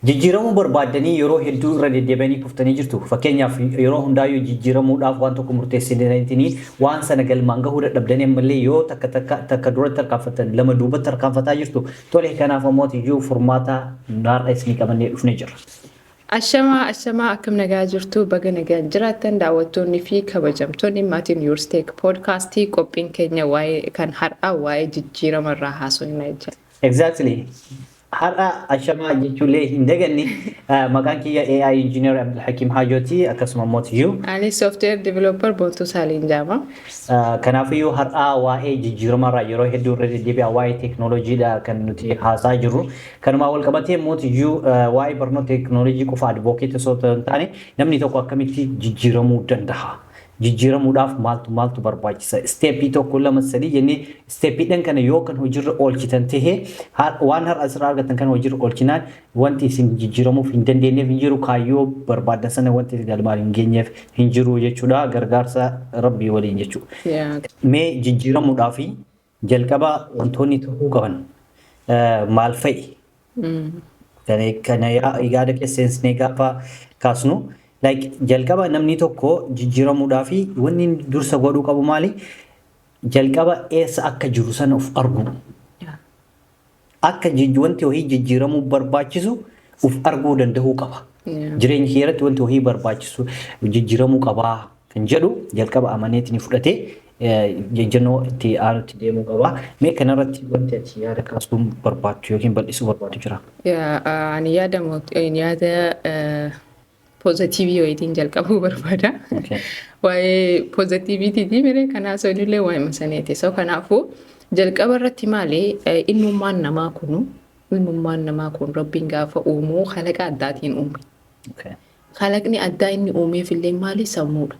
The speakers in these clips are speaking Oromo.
Jijjiiramuu barbaaddanii yeroo hedduu irra deddeebi'anii kuftanii jirtu. Fakkeenyaaf, yeroo hundaayyuu jijjiiramuudhaaf waan tokko murteessitanii waan sana galmaan gahuu dadhabdanii, ammallee yoo takka takka takka duratti tarkaanfatan, lama duubatti tarkaanfataa jirtu. Tole, kanaaf ammoo iyyuu furmaata har'a isinii qabannee dhufnee jirra. Ashamaa, ashamaa, akkam nagaa jirtu? Baga nagaan jiraattan, daawwattoonni fi kabajamtoonni maatiin Yourstech Podcastii. Qophiin keenya waa'ee kan har'aa waa'ee jijjiirama irraa haasofna jecha. Exactly. Har'a ashamaa jechuullee hin daganne. Maqaan kiyya AI Engineer Abdulhakim Hajooti, akkasuma immoo iyyuu Ani software developer Boontuu Saaliin jedhama. Kanaafiyyuu har'aa waa'ee jijjiiramarraa yeroo hedduu irra deddeebi'a, waa'ee teeknooloojiidha kan nuti haasaa jirru. Kanumaa wal qabatee immoo iyyuu waa'ee barnoota teeknooloojii qofa advocate osoo hin taane, namni tokko akkamitti jijjiiramuu danda'a? Jijjiiramuudhaaf maaltu maaltu barbaachisa? Stepii tokko, lama, sadii jennee stepiidhaan kana yoo kan hojiirra oolchitan tahee, waan har'a asirraa argatan kana hojiirra oolchinaan, wanti isin jijjiiramuuf hin dandeenyeef hin jiru, kaayyoo barbaadan sana wanti galmaan hin geenyeef hin jiru jechuudha, gargaarsa Rabbii waliin jechuudha. Mee jijjiiramuudhaaf jalqaba wantoonni ta'uu qaban maal fa'i? Kana yaada keessanii gaafa kaasnu, like, jalqaba namni tokko jijjiiramuudhaaf wanni inni dursa godhuu qabu maali? Jalqaba eessa akka jiru sana of argu. Akka wanti wahii jijjiiramuu barbaachisu of arguu danda'uu qaba. Jireenya kee irratti wanti wahii barbaachisu jijjiiramuu qabaa kan jedhu jalqaba amaneetiin fudhatee jejjennoo itti aanutti deemuu qaba. Mee kanarratti wanti ati yaada kaasuu barbaaddu yookiin bal'isuu barbaaddu jira? Ani yaada positive wayitiin jalqabuu barbaada. Waa'ee positivityti miree kanaa sonillee waa'ee saneeti. So kanaafuu jalqaba irratti maali, ilmummaan namaa kun Rabbiin gaafa uumuu kalaqa addaatiin uume. Kalaqni addaa inni uumeef illee maali? Sammuudha.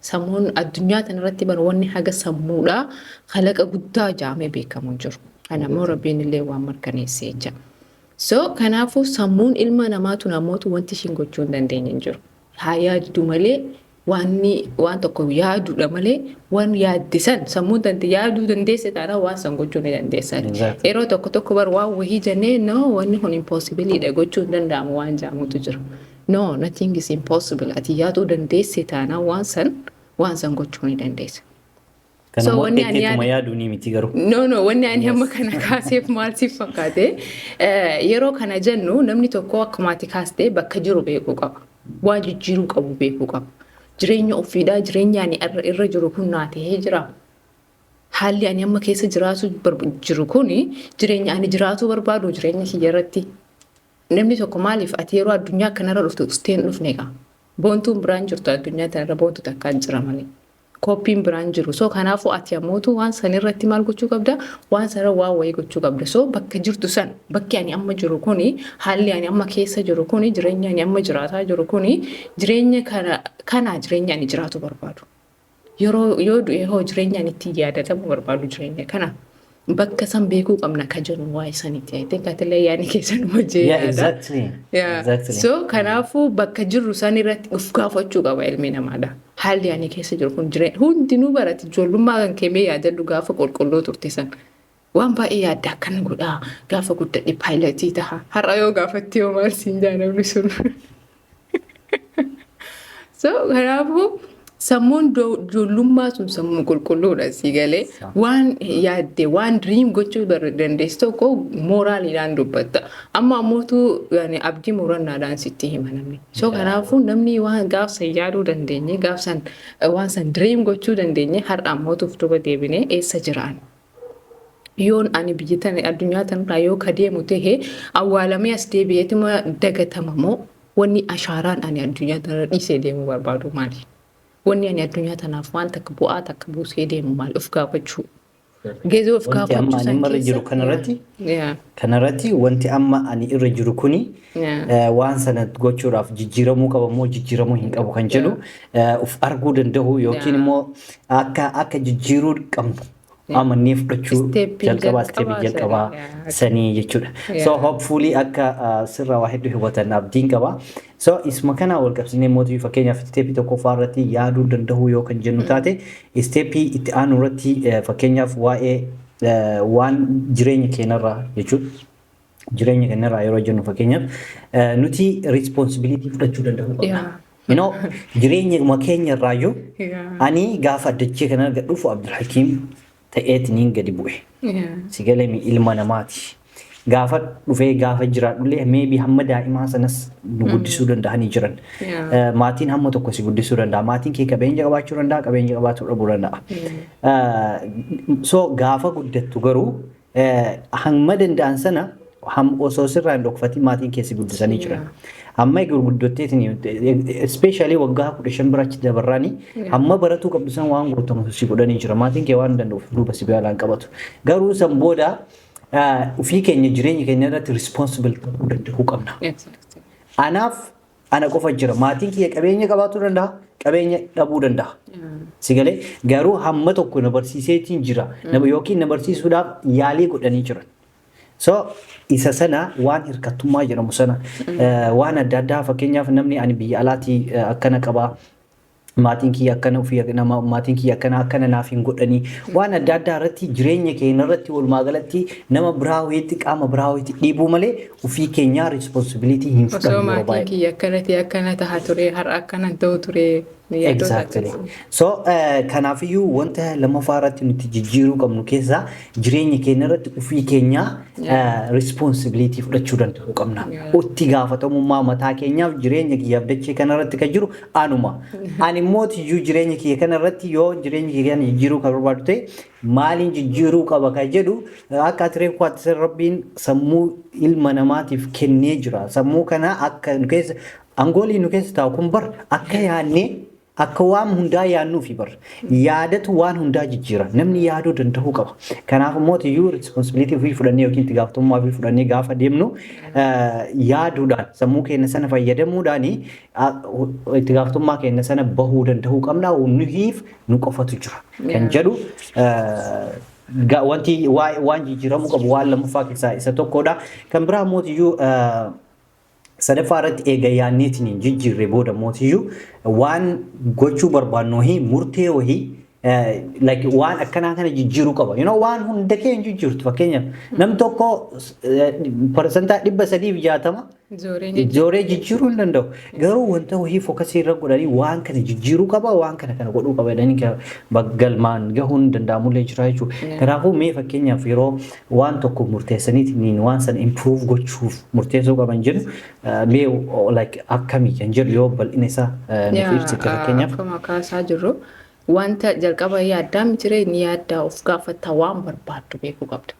Sammuun addunyaa kanarratti bara wanni haga sammuudha kalaqa guddaa jaamee beekamu hin jiru. Kana immoo Rabbiin illee waan mirkaneesse jecha. So kanaafuu sammuun ilma namaatu namoota wanti ishiin gochuu hin dandeenye hin jiru. Haa yaaddu malee, waanni waan tokko yaaduudha malee, waan yaadde san sammuun tante yaaduu dandeesse taanaan waan san gochuu ni dandeessa. Yeroo tokko tokko bar waan wahii jennee, "No, wanni kun impossibleiidha, gochuu hin danda'amu" waan jedhamutu jira. No, nothing is impossible. Ati yaaduu dandeesse taanaan waan san gochuu ni dandeessa. Kan immoo teetteetuma yaaduu ni miti garuu. No, wanni ani amma kana kaaseef maal siif fakkaate, yeroo kana jennu namni tokko akkuma ati kaastee bakka jiru beekuu qaba. Waan jijjiiruu qabu beekuu qaba. Jireenya ofiidhaa, jireenya ani irra jiru kun naa ta'ee jira. Haalli ani amma keessa jiraatu jiru kuni jireenya ani jiraatu barbaadu jireenya kiyya irratti. Namni tokko maaliif ati yeroo addunyaa kanarra dhuftu ustee hin dhufne egaa. Boontuun biraan jirtu addunyaa kanarra boontu takkaan jira malee. Kooppiin biraan jiru. So kanaafuu ati ammootu waan san irratti maal gochuu qabda? Waan sanarra waan wayii gochuu qabda. So bakka jirtu san, bakki ani amma jiru kuni, haalli ani amma keessa jiru kuni, jireenya ani amma jiraataa jiru kuni, jireenya kana jireenya ani jiraatu barbaadu. Yeroo yoo du'e hoo jireenya ani ittiin yaadatamu barbaadu jireenya kana. Bakka san beekuu qabna ka jennu waa'ee saniiti. I think atillee yaadni keessan hojii yaada. So kanaafuu bakka jirru san irratti of gaafachuu qaba ilmi namaadha. Haalli ani keessa jiru kun jireenya hundinuu barate, ijoollummaa kan keemee yaadadhu, gaafa qulqulluu turte san. Waan baay'ee yaadda, akkana godhaa, gaafa guddadhe pilotii taha. Har'a yoo gaafatti yoo maal siin jaa namni sun? So kanaafuu sammuun ijoollummaa sun sammuu qulqulluudha, si galee, waan yaadde, waan dream gochuu dandeessu tokko moraliidhaan dubbatta. Amma ammootu abdii murannaadhaan sitti hima namni. So kanaafuu namni waan gaafsan yaaduu dandeenye, gaafsan waan san dream gochuu dandeenye, har'a ammootuuf duba deebinee eessa jiraan? Yoon ani biyya tana, addunyaa tanarraa yoo ka deemu tahe, awwaalamee as deebi'eetuma dagatama moo, wanni ashaaraan ani addunyaa tanarra dhiisee deemuu barbaadu maali? Wanni ani addunyaa tanaaf waan takka bu'aa takka buusee deemu maali? Of gaafachuu. Geezoo of Wanti amma gaafachuu ani san amma irra jiru keessa. Kanarratti kanarratti wanti amma ani irra jiru kuni waan sana gochuudhaaf jijjiiramuu qaba moo jijjiiramuu hin qabu kan jedhu of arguu danda'u yookiin immoo akka jijjiiruu qabnu amannee fudhachuu Stepii jalqabaa, stepii jalqabaa jalqabaa sanii, yeah. sanii jechuudha. So hopefully akka sirraa waa hedduu hubatan abdiin qaba. So isuma kana wal qabsiisnee mootii, fakkeenyaaf stepii tokkoffaa irratti yaaduu danda'uu yoo kan jennu taate, stepii itti aanu irratti fakkeenyaaf waa'ee waan jireenya keenyarraa jechuudha. Jireenya keenyarraa yeroo jennu, fakkeenyaaf, nuti responsibility fudhachuu danda'uu qabna. Jireenya keenya irraayyuu ani gaafa dachee kana gad dhufu Abdulhakiim ta'eetiniin gadi bu'e. Si galee ilma namaati. Gaafa dhufee gaafa jiraadhullee, maybe hamma daa'imaa sanas nu guddisuu danda'anii jiran. Maatiin hamma tokko si guddisuu danda'a. Maatiin kee qabeenya qabaachuu danda'a, qabeenya qabaachuu dhabuu danda'a. So gaafa guddattu garuu hamma danda'an sana osoo sirraa hin dhokfatin maatiin kee si guddisanii jiran. Hamma gurguddotteetiin, especially waggaa 15 bira achi dabarraanii, hamma baratuu qabdu san waan guutamu si godhanii jira. Maatiin kee waan danda'uuf duuba si baalaan qabatu. Garuu san booda ofii keenya jireenya keenya irratti responsible ta'uu danda'uu qabna. Anaaf ana qofa jira. Maatiin kiyya qabeenya qabaachuu danda'a, qabeenya dhabuu danda'a. Si galee, garuu hamma tokko na barsiiseetiin jira. Yookiin na barsiisuudhaaf yaalii godhanii jiran. So isa sana waan hirkattummaa jedhamu sana, waan adda addaa, fakkeenyaaf namni ani biyya alaatii akkana qabaa, maatiin kiyya akkana ofii nama, maatiin kiyya akkana akkana naaf hin godhanii, waan adda addaa irratti, jireenya keenya irratti walumaa galatti nama biraa wayiitti, qaama biraa wayiitti dhiibuu malee ofii keenyaa responsibility hin Osoo fudhannu yeroo maatiin baay'ee. kiyya akkana ta'e, akkana taha ture, har'a akkana ta'u ture, yaadota akkasii. So kanaafiyyuu wanta lammaffaa irratti nuti jijjiiruu qabnu keessaa jireenya keenya irratti ofii keenyaa responsibility fudhachuu danda'uu qabna. Itti gaafatamummaa mataa keenyaaf, jireenya kiyyaaf dachee kana irratti kan jiru anuma. Ani immoo tiyyuu jireenya kiyya kana irratti, yoo jireenya kiyya kana jijjiiruu kan barbaadu ta'e, maaliin jijjiiruu qaba kan jedhu, akka ati reefu ati Rabbiin sammuu ilma namaatiif kennee jira. Sammuu kana akka nu keessa angoolii nu keessa taa'u kun bar akka yaadnee akka waan hundaa yaadnuufi bar yaadatu waan hundaa jijjiira. Namni yaaduu danda'uu qaba. Kanaaf immoo tiyyuu responsibility ofii fudhannee yookiin itti gaafatamummaa ofii fudhannee gaafa deemnu, yaaduudhaan, sammuu keenya sana fayyadamuudhaan itti gaafatamummaa keenya sana bahuu danda'uu qabna. Nuhiif nu qofatu jira kan jedhu, wanti waan jijjiiramuu qabu waan lammaffaa keessaa isa tokkodha. Kan biraa mootiyyuu sadaffaa irratti, eega yaadneetiin hin jijjiirre booda mootiyyuu waan gochuu barbaannu wahii, murtee wahii, like waan akkanaa kana jijjiiruu qaba. Waan hunda kee hin jijjiirtu. Fakkeenyaaf, namni tokko 360% Zooreen jooree jijjiiruu hin danda'u. Garuu wanta wahii focus irra godhanii waan kana jijjiiruu qaba, waan kana kana godhuu qaba jedhanii galmaan gahuun danda'amullee jira jechuudha. Kanaafuu mee fakkeenyaaf yeroo waan tokko murteessaniitiin waan sana improve gochuuf murteessuu qaban jedhu, mee like akkamii kan jedhu yoo bal'ina isaa nuuf ibsite fakkeenyaaf. Akkuma kaasaa jirru, wanta jalqaba yaaddaa miti, ni yaaddaa, of gaafatta, waan barbaaddu beekuu qabda.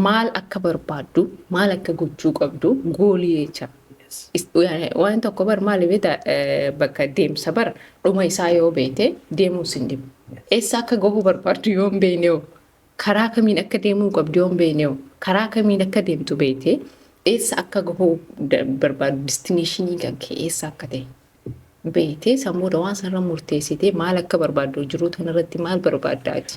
Maal akka barbaaddu, maal akka gochuu qabdu, goal jecha. Waan tokko bar maali beektaa, bakka deemsa bar dhuma isaa yoo beekte deemuu sin dhibu. Eessa akka gahuu barbaaddu yoo hin beekne hoo? Karaa kamiin akka deemuu qabdu yoo hin beekne hoo? Karaa kamiin akka deemtu beekte, eessa akka gahuu barbaaddu, destination kan kee eessa akka ta'e beektee, sammuudha waan sanarra murteessitee, maal akka barbaaddu, jiruu tanarratti maal barbaaddaati?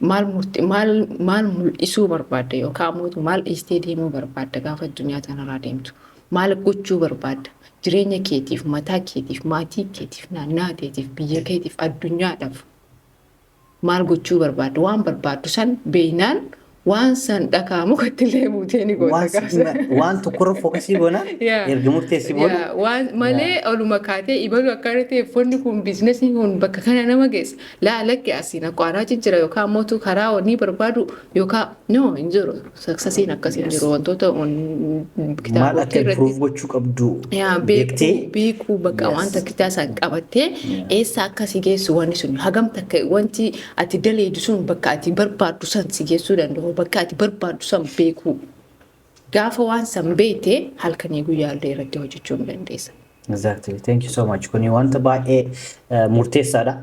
Maal murti, maal maal mul'isuu barbaadda, yookaan ammoo maal dhiistee deemuu barbaadda gaafa addunyaa tanarraa deemtu? Maal gochuu barbaadda? Jireenya keetiif, mataa keetiif, maatii keetiif, naannaa keetiif, biyya keetiif, addunyaadhaaf maal gochuu barbaadda? Waan barbaaddu san beeynaan waan san dhakaa mukatti illee buutee ni goota gaafsa. Waan tokkorra focus goona erga murteessi booda. Yaa, waan malee oluma kaatee ibalu akkana ta'e, uffanni kun, business kun bakka kana nama geessa. Laa, lakki, asiin aqaaraa jijjira yookaan ammoo karaa wanni barbaadu yookaan no hin jiru. Successiin akkasii hin jiru, wantoota Maal kitaabota akka irratti improve gochuu qabdu yaa beektee. Beekuu beekuu bakka wanta kitaaba san qabattee, eessa akka si geessu, wanni sun hagam takka, wanti ati daleedu sun bakka ati barbaaddu san si geessuu danda'u, bakka ati barbaaddu san beekuu. Gaafa waan san beekte halkanii guyyaallee irratti hojjechuu hin dandeessa. Exactly. Thank you so much. Kuni wanta baay'ee murteessaadha.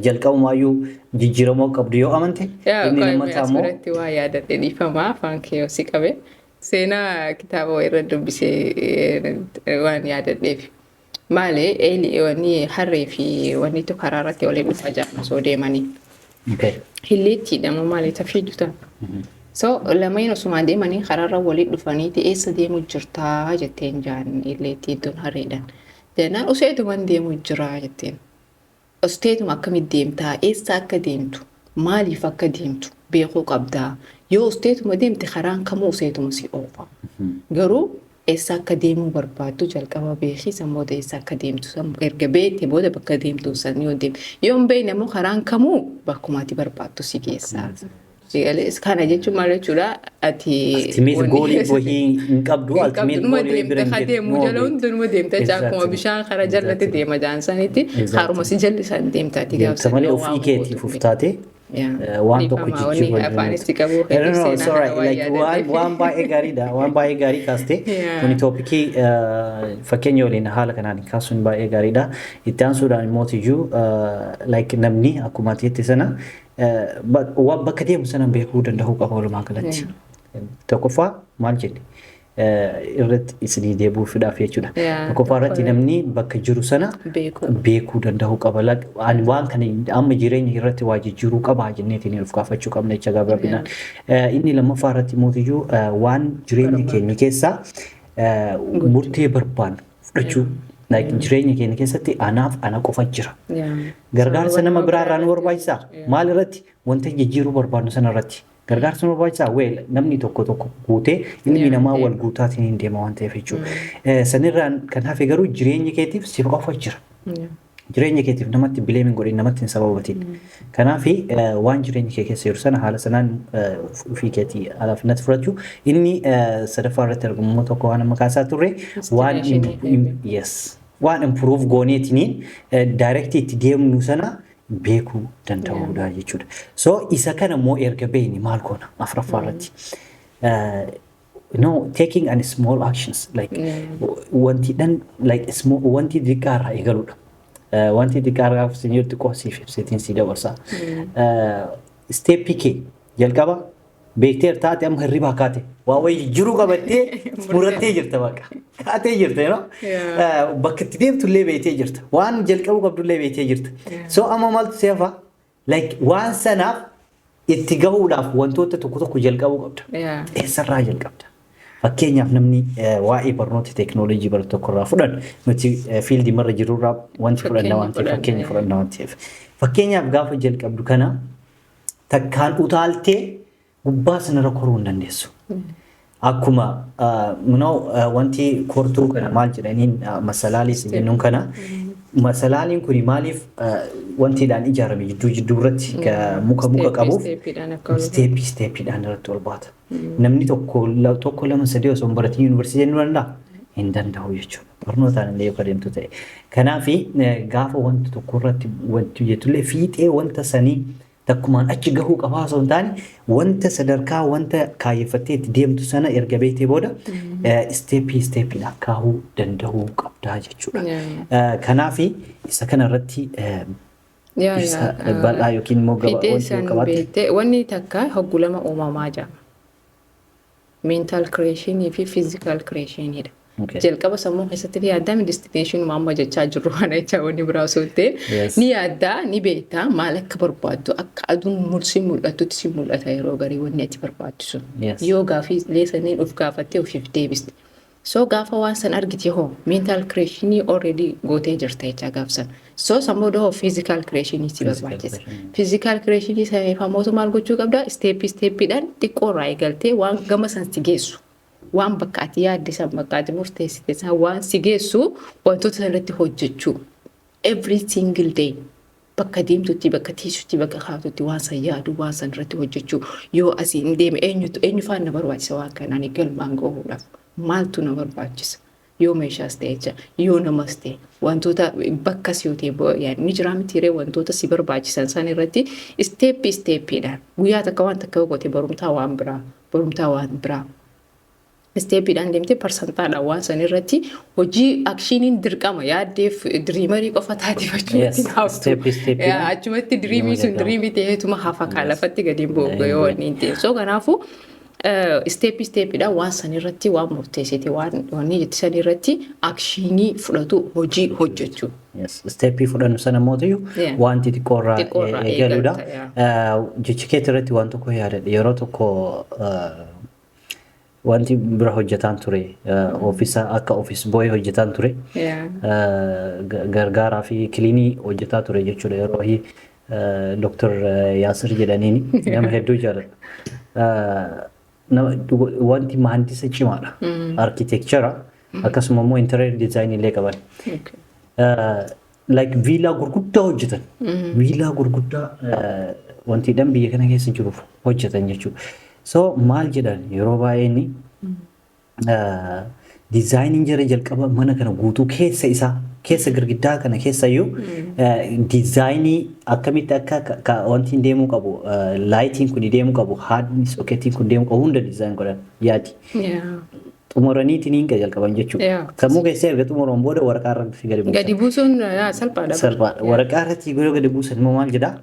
Jalqabumaayyuu jijjiiramuu qabdu yoo amante, inni lammataa As immoo biratti waa yaadadhe, dhiifamaa, afaan kee yoo si qabe, seenaa kitaaba wayii irra dubbisee waan yaadadheef. Maali, eeli wanni harree fi wanni tokko karaa irratti waliin dhufaa jiran osoo deemanii. Hilleettiidha moo maali tafiidu ta'a. So lameen osuma deemanii karaarra waliin dhufaniiti, "Eessa deemu jirtaa?" jetteen jaan hilleettiin tun harreedhaan. Jennaan, "Useetuman deemu jira," jetteen. Usteetuma akkamitti deemtaa? Eessa akka deemtu? Maaliif akka deemtu beekuu qabdaa? Yoo usteetuma deemte, karaan kamuu useetuma si oofa. Garuu eessa akka deemuu barbaaddu jalqaba beekii, san booda eessa akka deemtu san erga beekte booda bakka deemtu san yoo deemte. Yoo hin beekne immoo karaan kamuu bakkuma ati barbaaddu si geessa. Kana jechuun maal jechuudha? Ati Ultimate goalii wahii hin qabdu. Ultimate numa goalii bira deemte hin ka deemu jirtu. Jala hundinuma deemte jecha, akkuma bishaan karaa jallate deema jaansanitti haruma si jallisan deemta ati. Deemta malee ofii keetiif uf taate waan tokko jijjiiruu. Afaan itti qabuu. No, sorry, like waan baay'ee gaariidha. Waan baay'ee gaarii kaaste. Kuni topicii fakkeenya waliin haala kanaan kaasuun baay'ee gaariidha. Itti aansuudhaan immoo iyyuu, like namni akkuma ati jette sana bakka deemu sana beekuu danda'uu qaba walumaa galatti. Tokkoffaa maal jenne irratti isinii deebi'uudhaaf jechuudha. Tokkoffaa irratti namni bakka jiru sana beekuu danda'uu qaba. Ani waan kana amma jireenya irratti waa jijjiiruu qaba jenneetiin of gaafachuu qabna jecha gabaabinaan. Inni lammaffaa irratti mootiyyuu waan jireenya keenya keessaa murtee barbaannu fudhachuu. Jireenya keenya keessatti anaaf ana qofa jira. Gargaarsa nama biraa irraa nu barbaachisaa? Maal irratti? Wanta jijjiiruu barbaannu sana irratti. Gargaarsa nu barbaachisaa? Well, namni tokko tokko guutee ilmi namaa wal guutaatiin hin deema waan ta'eef jechuudha. Sanirraan kan hafe garuu jireenya keetiif si qofa jira. Jireenya keetiif namatti blame hin godhin, namatti hin sababatin. Kanaaf waan jireenya kee keessa jiru sana haala sanaan ofii keetii alaafnatti fudhachuu. Inni sadaffaa irratti argamu immoo tokko waan amma kaasaa turre, waan, yes, waan improve gooneetiniin direct itti deemnu sana beekuu danda'uudha jechuudha. So isa kana immoo erga beekni maal goona afuraffaa irratti? No, taking and small actions, like wanti dhan like small, wanti xiqqaarraa eegaluudha. Wanti xiqqaarraa isin jirtu xiqqoo siif ibseetiin si dabarsa. Stepii kee jalqaba beekteer taate, amma hirribaa kaate, waa wayii jiruu qabattee murattee jirta, bakka kaatee jirta, you know? Bakka itti deemtu illee beektee jirta, waan jalqabuu qabdu illee beektee jirta. So amma maaltu si hafa? Like waan sanaaf itti gahuudhaaf wantoota tokko tokko jalqabuu qabda. Eessarraa jalqabda? Fakkeenyaaf namni waa'ee barnoota teeknooloojii baratu tokkorraa fudhan, nuti fieldii marra jirurraa wanti fudhanna waan ta'eef, fakkeenya fudhanna waan ta'eef. Fakkeenyaaf gaafa jalqabdu kana takkaan utaaltee gubbaa sanarra koruu hin dandeessu. Akkuma wanti kortuu kana maal jedhaniin, masalaalis jennuun kana, masalaaliin kun maaliif wantiidhaan ijaarame? Jidduu jidduu irratti muka muka qabuuf stepii stepiidhaan irratti ol baata. Namni tokko tokko lama sadii osoo hin baratin yuunivarsiitii deemuu danda'a? Hin danda'u jechuudha. Barnootaan illee yoo deemtu ta'e. Kanaaf gaafa wanta tokko irratti wanti jettullee fiixee wanta sanii takkumaan achi gahuu qabaa osoo hin taane, wanta sadarkaa wanta kaayyeffattee itti deemtu sana erga beektee booda stepii stepiidhaan kaahuu danda'uu qabdaa jechuudha. Kanaaf isa kana irratti ibsa bal'aa yookiin immoo wanti wanni takka hoggu lama uumamaa jira. Mental creationii fi physical creationiidha. Jalqaba sammuu keessatti ni yaaddaa, destination amma jechaa jirru kana jecha, wanni biraa osoo hin ta'in ni yaaddaa, ni beektaa maal akka barbaaddu, akka aduun mul'si mul'atutti si mul'ata yeroo garii wanni ati barbaaddu sun. Yoo gaafii leessaniin of gaafattee ofiif deebiste. So gaafa waan san argite hoo mental creationii already gootee jirta jecha gaaf san. So sammuu hoo physical creationii si barbaachisa. Physical creationii saniif ammoo maal gochuu qabda? Stepii stepiidhaan xiqqoorraa eegaltee waan gama san si geessu, waan bakka ati yaadde san, bakka ati murteessite san waan si geessu wantoota sanarratti hojjechuu. Every single day bakka deemtutti, bakka teessutti, bakka kaatutti waan san yaadu, waan san irratti hojjechuu. Yoo asiin deeme eenyutu eenyu faana na barbaachisa? Waan kanaan galmaan gahuudhaaf maaltu na barbaachisa? Yoo meeshaas ta'e jecha, yoo namas ta'e, wantoota bakkas yoo ta'e ni jira mitiiree, wantoota si barbaachisan san irratti stepii stepiidhaan guyyaa takka waan takka goote, barumtaa waan biraa, barumtaa waan biraa, stepiidhaan deemtee percentaadhaan waan san irratti hojii actioniin dirqama. Yaaddeef dreamerii qofa taatee achumatti haftu. Achumatti dreamii sun dreamii ta'eetuma hafa, kaa lafatti gadi hin bu'u yoo wanni hin ta'e. So kanaafuu stepii stepiidhaan waan san irratti waan murteessite, waan wanni jetti san irratti actionii fudhatu, hojii hojjechuu. Stepii fudhannu sana mootiyyuu wanti xiqqoorraa eegaluudha. Jechi keetii irratti waan tokko yaadadhe. Yeroo tokko wanti bira hojjetaan ture, office akka office boy hojjetaan ture, gargaaraa fi cleanii hojjetaa ture jechuudha. Yeroo Dr. Yaasir jedhaniin nama hedduu jaalladha. Wanti mahandisa cimaadha. Architecture akkasuma immoo interior design illee qaban. Like viilaa gurguddaa hojjetan. Viilaa gurguddaa wantiidhaan biyya kana keessa jiruuf hojjetan jechuudha. So maal jedhan, yeroo baay'ee inni designiin jara jalqaba mana kana guutuu keessa isaa, keessa girgiddaa kana keessa iyyuu designii akkamitti akka wanti deemuu qabu, lightiin kun deemuu qabu, haadni socketiin kun deemuu qabu hunda design godhan, yaadi. Xumuraniitiin hin jalqaban jechuudha. Sammuu keessa erga xumuran booda waraqaa irratti gadi buusan. Gadi buusuun salphaadha. Salphaadha. Waraqaa irratti yeroo gadi buusan immoo maal jedhaa?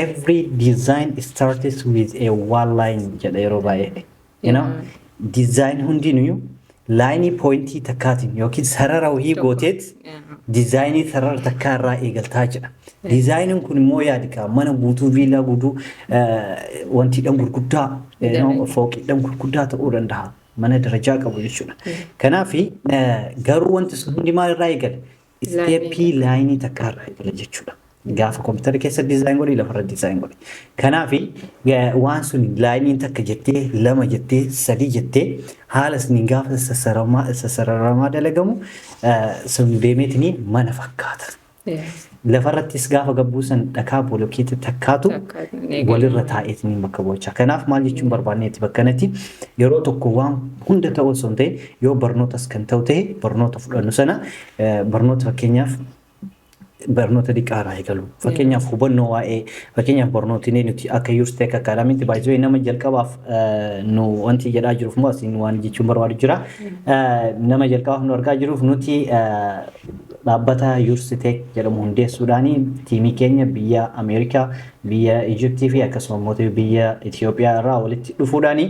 "Every design starts with a one line" jedha yeroo baay'ee. Design hundinuyyuu lineii pointii takkaatiin yookiin sarara wayii gooteet designii sarara takkaa irraa eegaltaa jedha. Designiin kun immoo yaadi mana guutuu, viilaa guutuu, wantiidhaan gurguddaa, fooqiidhaan gurguddaa ta'uu danda'a. Mana darajaa qabu jechuudha. Kanaaf garuu wanti sun hundi maal irraa eegala? Stepii lineii takkaa irraa eegala jechuudha. Gaafa kompiitara keessa design godhi, lafarra design godhi. Kanaaf waan sun lineiin takka jettee, lama jettee, sadii jettee, haala suniin gaafa sassararamaa dalagamu sun deemeetiniin mana fakkaata. Lafarrattis gaafa gabbuusan dhakaa bolokkeetti takkaatu walirra taa'eetiniin bakka bu'achaa. Kanaaf maal jechuun barbaanneetti, bakka kanatti yeroo tokko waan hunda ta'uu osoo hin ta'in, yoo barnootas kan ta'u ta'e, barnoota fudhannu sana barnoota fakkeenyaaf barnoota diqaaraa eegalu. Fakkeenyaaf hubannoo waa'ee, fakkeenyaaf barnootni nuti akka YoursTech Academytti baay'ee nama jalqabaaf nu wanti jedhaa jiruuf immoo asiin waan jechuun barbaadu jira. Nama jalqabaaf nu argaa jiruuf, nuti dhaabbata YoursTech jedhamu hundeessuudhaan teamii keenya biyya Ameerikaa, biyya Ijiptii fi akkasuma immoo biyya Itoophiyaa irraa walitti dhufuudhaan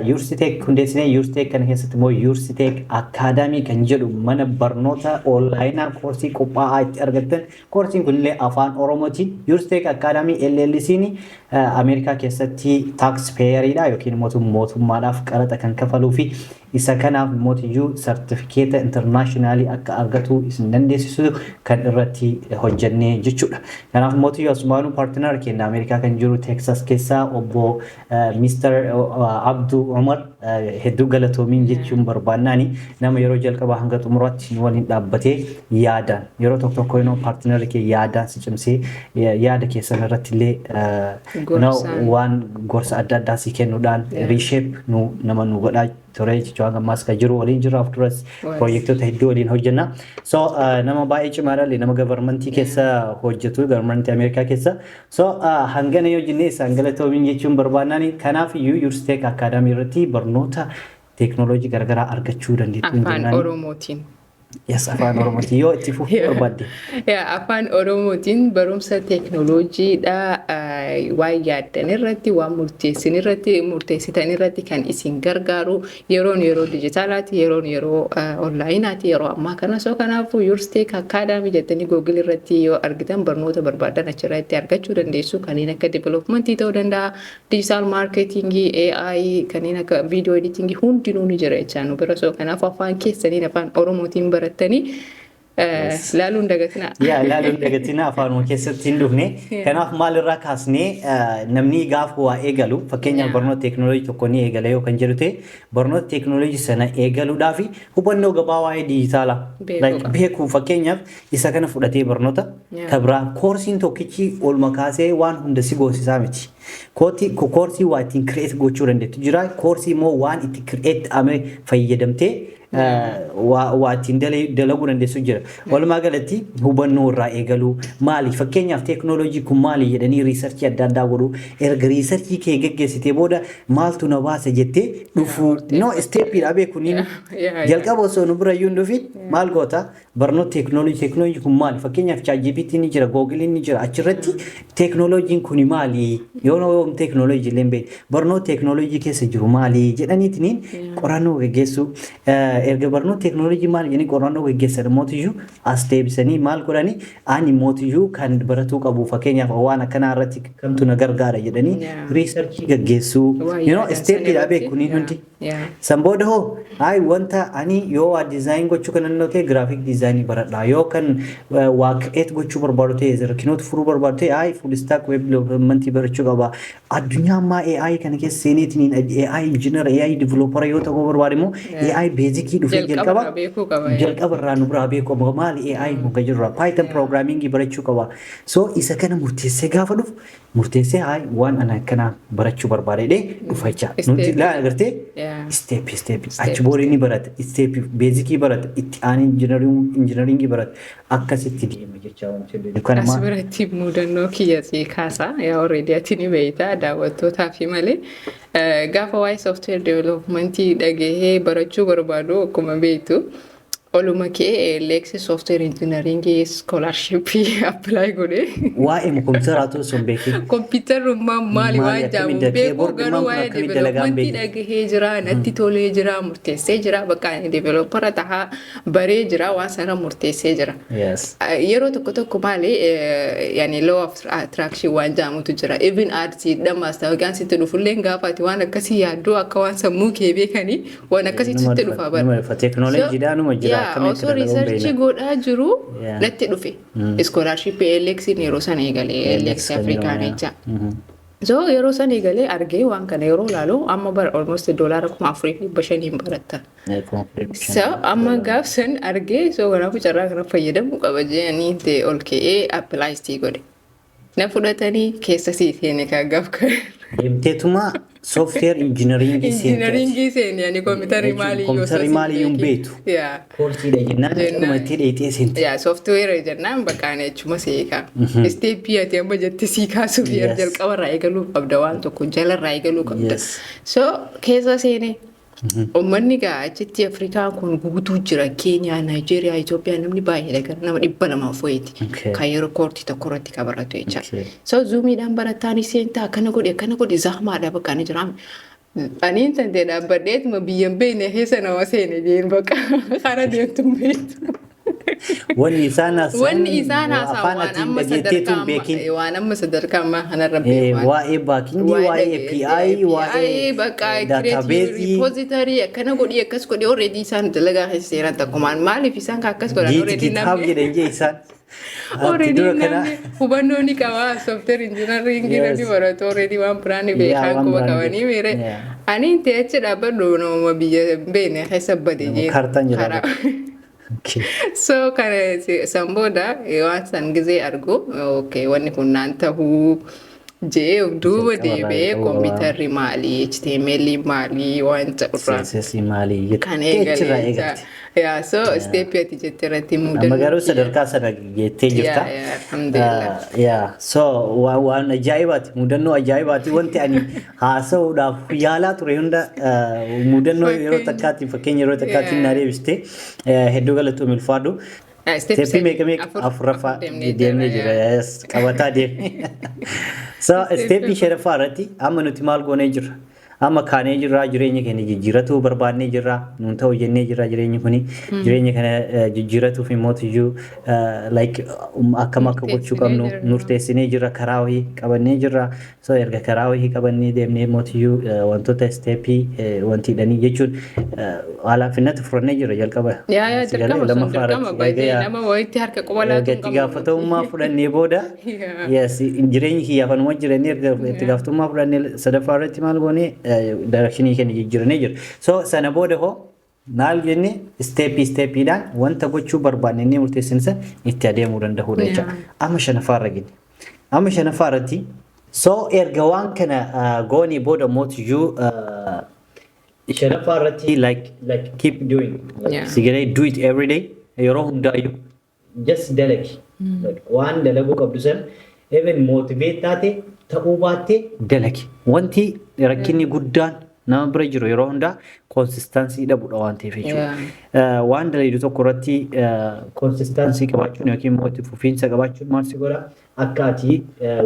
YoursTech hundeessinee, YoursTech kana keessatti immoo YoursTech Academy kan jedhu mana barnoota onlineaa koorsii qophaa'aa itti argattan, koorsiin kunillee afaan Oromootiin. YoursTech Academy LLC'n Ameerikaa keessatti tax payeriidha yookiin immoo mootummaadhaaf qaraxa kan kafaluu fi isa kanaaf mootiyyuu sartifikeeta internationalii akka argatu isin dandeessisu kan irratti hojjennee jechuudha. Kanaaf mootiyyuu asumaanuu partner keenya Ameerikaa kan jiru Teksas keessaa obbo Mr. Abduu Umar hedduu galatoomiin jechuun barbaannaani, nama yeroo jalqabaa hanga xumuraatti nu waliin dhaabbatee yaadaan, yeroo tokko tokko yeroo partnerri kee yaadaan si cimsee yaada keessan irratti illee waan gorsa adda addaa si kennuudhaan reshape nu nama nu godhaa ture jechuudha. Hanga ammaas kan jiru waliin jira, of duras piroojektota hedduu waliin hojjenna. So nama baay'ee cimaadha, nama governmentii keessa hojjetu, governmentii Ameerikaa keessa. So hangana yoo jennee isaan galatoomiin jechuun barbaannaan, kanaaf iyyuu YoursTech Academy irratti barnoota teeknooloojii garaagaraa argachuu dandeettu. Afaan Oromootiin. Yes, afaan Oromootiin yoo itti fufuu barbaadde. Afaan Oromootiin barumsa teeknooloojiidha waan yaaddan irratti, waan murteessin irratti, murteessitan irratti kan isin gargaaru. Yeroon yeroo dijitaalaati, yeroon yeroo onlineaati yeroo ammaa kana. So kanaafuu YoursTech Academy jettanii Google irratti yoo argitan barnoota barbaadan achirratti argachuu dandeessu. Kanneen akka developmentii ta'uu danda'a, digital marketingii, AI, kanneen akka video editingii hundinuu ni jira jechaa nu bira. So kanaaf afaan keessaniin, afaan Oromootiin barattanii laaluun dagatinaa. Yaa, laaluun dagatinaa, afaanuma keessatti hin dhufne. Kanaaf maalirraa kaasnee, namni gaafa waa eegalu, fakkeenyaaf barnoota teeknooloojii tokko ni eegala yoo kan jedhu ta'e, barnoota teeknooloojii sana eegaluudhaaf hubannoo gabaa waa'ee dijitaalaa beekuu, fakkeenyaaf isa kana fudhatee barnoota kabraa koorsiin tokkichi olma kaasee waan hunda si goosisaa miti. Koorsii waa ittiin create gochuu dandeettu jira. Koorsii immoo waan itti create ame fayyadamtee waa ittiin dalaguu dandeessu jira. Walumaa galatti hubannoo irraa eegaluu, maali fakkeenyaaf teeknooloojii kun maali jedhanii researchii adda addaa godhuu, erga researchii kee geggeessitee booda maaltu na baasa jettee dhufuu, no stepiidha beeku ni jalqaba osoo nu bira iyyuu hin dhufin maal goota? Barnoota teeknooloojii kun maali, fakkeenyaaf ChatGPT ni jira, Googleiin ni jira, achirratti teeknooloojiin kun maali, yoo teeknooloojii illee hin beekne barnoota teeknooloojii keessa jiru maali jedhaniitiin qorannoo geggeessuu. Erga barnoota teeknooloojii maali jedhanii qorannoo geggeessan mootiyyuu as deebisanii maal godhanii, ani mootiyyuu kan baratuu qabu fakkeenyaaf waan akkanaa irratti kamtu na gargaara jedhanii researchii geggeessuu, stepiidha beeku ni hundi. San booda hoo ay wanta ani yoo waa design gochuu kan inni ta'e graphic designii baradha, yoo kan waa create gochuu barbaadu ta'e, rakkinoota furuu barbaadu ta'e, ay full stack web developmentii barachuu qaba. qaba. Addunyaa ammaa AI kana keessa seeneetiin AI engineer, AI developer yoo ta'uu barbaade immoo AI basic dhufee Jalqaba irraa beekuu qaba. Jalqaba irraa nu biraa beekuu qaba. Maali AI kun kan jirudha. Python programming barachuu qaba. So isa kana murteessee gaafa dhufu, murteessee hayi waan ana akkana barachuu barbaade jedhee dhufa jecha. Nuti laa agartee step step achi booda inni barata, step basic barata, itti aanee engineering barata, akkasitti deema jecha wanti jedhu. As biratti mudannoo kiyya sii kaasa. Yaa, already ati ni beekta, daawwattootaa fi malee. Gaafa waa'ee software developmentii dhagahee barachuu barbaadu, akkuma beektu, oluma kee ALX software engineering scholarship apply godhe. Waa'ee kompiitaraatu osoo hin beekin. Kompiitarummaan maali waan Maali, jaamu beeku keyboard garuu waa'ee akkamitti dalagaan developmentii beeku. Dhagahee jira, natti tolee jira, murteessee jira, bakka ani developera tahaa baree jira, waan sana murteessee jira. Yeroo tokko tokko maali, yani law of attraction waan jedhamutu jira. Even artii maastaawoqiyaan sitti dhufullee, gaafa ati waan akkasii yaaddu, akka waan sammuu kee beekanii waan akkasii sitti dhufa bara. Numa dhufa, teekinooloojiidhaan numa jira, akkamitti Osoo dalaguun research beekna. godhaa jiru natti dhufe. Scholarship ALX yeroo sana eegalee, ALX Afrikaan jecha. So yeroo sana eegalee argee, waan kana yeroo ilaalu, amma bara almost $4,500 baratta. So amma gaaf san argee, so kanaafuu carraa kana fayyadamuu qaba jedhanii ta'e ol ka'ee apply godhe. Na fudhatanii keessa sii seene kan gaaf kan. Deemteetuma software engineering seente. Engineering seene, ani kompiitarri maaliyyuu Kompiitarri maaliyyuu hin beektu. Koorsiidha jennaan dhuma itti dheetee seente. Yaa, software jennaan bakka ani achuma seekaa. Step ati amma jette sii kaasuuf jalqabarraa eegaluu qabda, waan tokko jalarraa eegaluu qabda. So keessa seenee uummanni gaa achitti Afrikaan kun guutuu jira. Keeniyaa, Naayijeeriyaa, Itoophiyaa, namni baay'eedha, gara nama 200 wayiiti. Kan yeroo koortii tokko irratti kan baratu jecha. So Zoomiidhaan barataan seentaa, akkana godhe, akkana godhe, zaamaadha bakka ani jira. Ani tantee dhaabbadheetuma biyya hin beekne keessa nama seene jeen, bakka karaa deemtu hin beektu. Wanni isaan haasa'an Wanni isaan afaan haasa'an waan ati amma dhageetteetu sadarkaa hin beekin. Waan amma sadarkaa ammaa kanarra beeku. Waa'ee backend, waa'ee API, waa'ee bakka database. Repository akkana godhi, akkas godhi, already isaan dalagaa keessa seeran takkumaan maaliif isaan kan akkas godhan already GitHub namni jedhan jee isaan. Already Dura kana namni hubannoo ni qaba, software engineering ni baratu, already waan biraan ni beekan, waan quba biraan ni qabanii beeku. miire. Ani intee achi dhaabbadhu, nama biyya hin beekne keessa bade jee. Kaartaan jira. So kana san booda waan san gizee argu, okay, wanni kun naan tahuu jee of duuba Jalqaba irraa deebi'ee eegaluu. kompiitarri maali, HTML maali, waan jedhurraa CSS maali kan jettee achirraa eegalee. eegalte. Yaa, so step ati jette irratti Amma mudannoo garuu sadarkaa sana geettee jirta. Yaa, alhamdulillah. Yaa, so waan ajaa'ibaati, mudannoo ajaa'ibaati. Wanti ani haasa'uudhaaf yaalaa ture hunda mudannoo yeroo takkaatiin, fakkeenya yeroo takkaatiin na deebiste. Hedduu galatoomi, ulfaadhu. Step Step meeqa meeqa? Afuraffaa deemnee deemnee jirra, jira. Yes, qabataa deemnee. So step shanaffaa irratti amma nuti maal goonee jirra? Amma kaanee jirra, jireenya keenya jijjiiratuu barbaannee jirra, nuun ta'u jennee jirra. Jireenyi kuni, jireenya kana jijjiiratuuf immoo iyyuu like akkam akka gochuu qabnu Murteessinee jirra. Murteessinee jirra, karaa wayii qabannee jirra. So erga karaa wayii qabannee deemnee immoo iyyuu wantoota step wantiidhanii jechuun halaafinnatti furannee jirra jalqaba. Yaa, Si galee dirqama sun lammaffaa dirqama irratti baay'ee erga nama wayitti harka quba erga laatuun itti gaafatamummaa fudhannee booda, yes, jireenyi kiyyaaf anuma jiranii, erga itti gaafatamummaa fudhannee, sadaffaa irratti maal goone? Direction keenya jijjiirannee jira. So sana booda hoo maal jenne? Step stepiidhaan wanta gochuu barbaanne inni murteessine sana itti adeemuu danda'uudha jecha. Amma shanaffaa irra geenye. Amma shanaffaa irratti, so erga waan kana goonee booda mootiyyuu, shanaffaa irratti like keep doing like, si galee, do it every day, yeroo hundaayyuu just dalagi. Like, waan dalaguu qabdu sana even motivate taate ta'uu baatte dalagi. Wanti rakkinni guddaan nama bira jiru yeroo hundaa consistency dhabuudha waan ta'eef jechuudha. Waan dalagdu tokko irratti consistency qabaachuun yookiin immoo itti fufiinsa qabaachuun maal si godha? Akka ati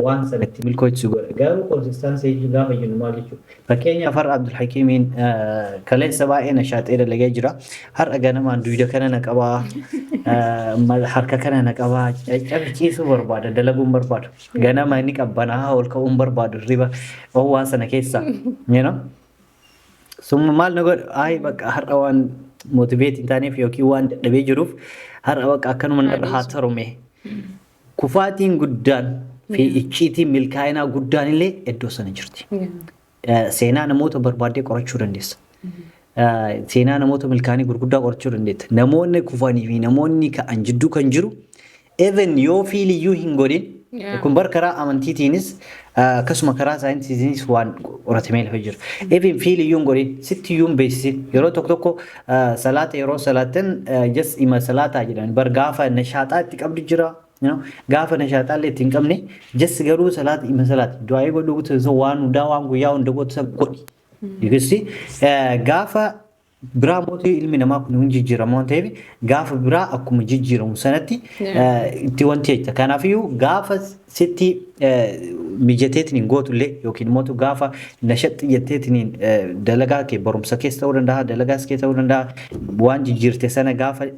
waan sana itti milkooftu si godha. Garuu consistency jechuun gaafa jennu maal jechuudha? Fakkeenyaaf, har'a Abdulhakiimiin kaleessa baay'ee nashaaxee dalagee jira. Har'a ganamaan duyda kana na qabaa, harka kana na qabaa, caccabsiisuu barbaada, dalaguun barbaadu. Ganama inni qabbanaa ol ka'uun barbaadu, hirriba waan sana keessa. You know? Summa maal na godha? Ay, bakka har'a waan motivate hin taaneef yookiin waan dadhabee jiruuf, har'a bakka akkanuma narra haa tarume. Kufaatiin guddaan Fi icciitii milkaa'inaa guddaan illee iddoo sana jirti. Seenaa namoota barbaaddee qorachuu dandeessa. Seenaa namoota milkaa'anii gurguddaa qorachuu dandeetta. Namoonni kufanii fi namoonni ka'an jidduu kan jiru, even yoo feel iyyuu hin godhin, kun bar karaa amantiitiinis akkasuma karaa saayinsiitiinis waan qoratamee lafa jira. Even feel iyyuu hin godhin, sitti iyyuu hin beeksisin, yeroo tokko tokko salaata yeroo salaatan just ima salaataa jedhan bar, gaafa nashaaxaa itti qabdu jira. Gaafa nashaaxaa illee itti hin qabne, just garuu salaata ima salaata, du'aayii godhu, waan hundaa, waan guyyaa hunda gootu san godhi. You see, gaafa biraa mootii ilmi namaa kun hin jijjiiramu waan ta'eef, gaafa biraa akkuma jijjiiramu sanatti itti wanti jecha. Kanaafiyyuu gaafa sitti mijateetiin hin gootullee yookiin immoo gaafa nashaxxi jetteetiin dalagaa kee, barumsa keessa ta'uu danda'a, dalagaas kee ta'uu danda'a, waan jijjiirte sana gaafa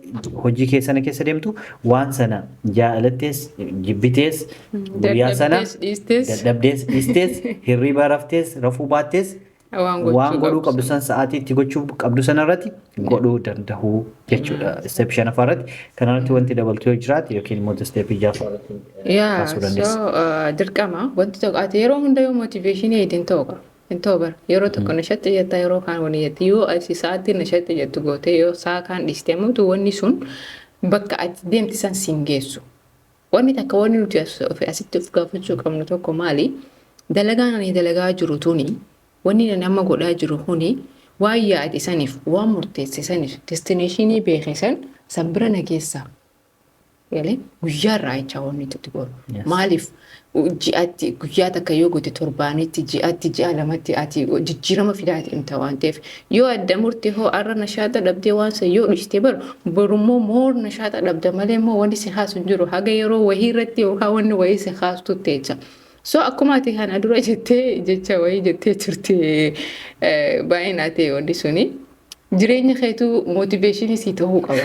hojii kee sana keessa deemtu, waan sana jaalattees jibbitees guyyaa sana Dadhabdees dhiistees. Dadhabdees dhiistees, hirriba raftees rafuu baattees, waan waan godhuu qabdu. Qabdu san sa'aatii itti gochuu qabdu sana irratti godhuu danda'uu jechuudha. Step shanaffaa irratti kanarratti wanti dabaltu yoo jiraate yookiin immoo step ja'affaa irratti kaasuu dandeessa. So dirqama wanti tokko ati yeroo hunda yoo motivation hin ta'u qaba. Hin ta'u bara yeroo tokko nashatti jetta, yeroo kaan wani jette, yoo ati sa'aatii nashatti jettu goote, yoo sa'a kaan dhiiste mootu, wanni sun bakka ati deemti san siin geessu. Wanni takka wanni nuti asitti of gaafachuu qabnu tokko maali? Dalagaan ani dalagaa jiru tuni, wanni ani amma godhaa jiru kuni, waan yaade saniif, waan murteesse saniif, destination beeke san san bira na geessaa. Galee guyyaarraa jechaa wanni itti godhu. Maaliif ji'atti guyyaa takka yoo goote, torbaanitti, ji'atti, ji'a lamatti ati jijjiirama fidaa deemta waan ta'eef, yoo adda murte hoo, arra nashaata dhabdee waan san yoo dhiiste, baru borummoo more nashaata dhabda malee immoo wanni si kaasu hin jiru haga yeroo wahii irratti yookaan wanni wahii si kaastutti jecha. So akkuma ati kana dura jettee, jecha wahii jettee turte, baay'inaa ta'e wanni suni jireenya keetuu motivation sii ta'uu qaba.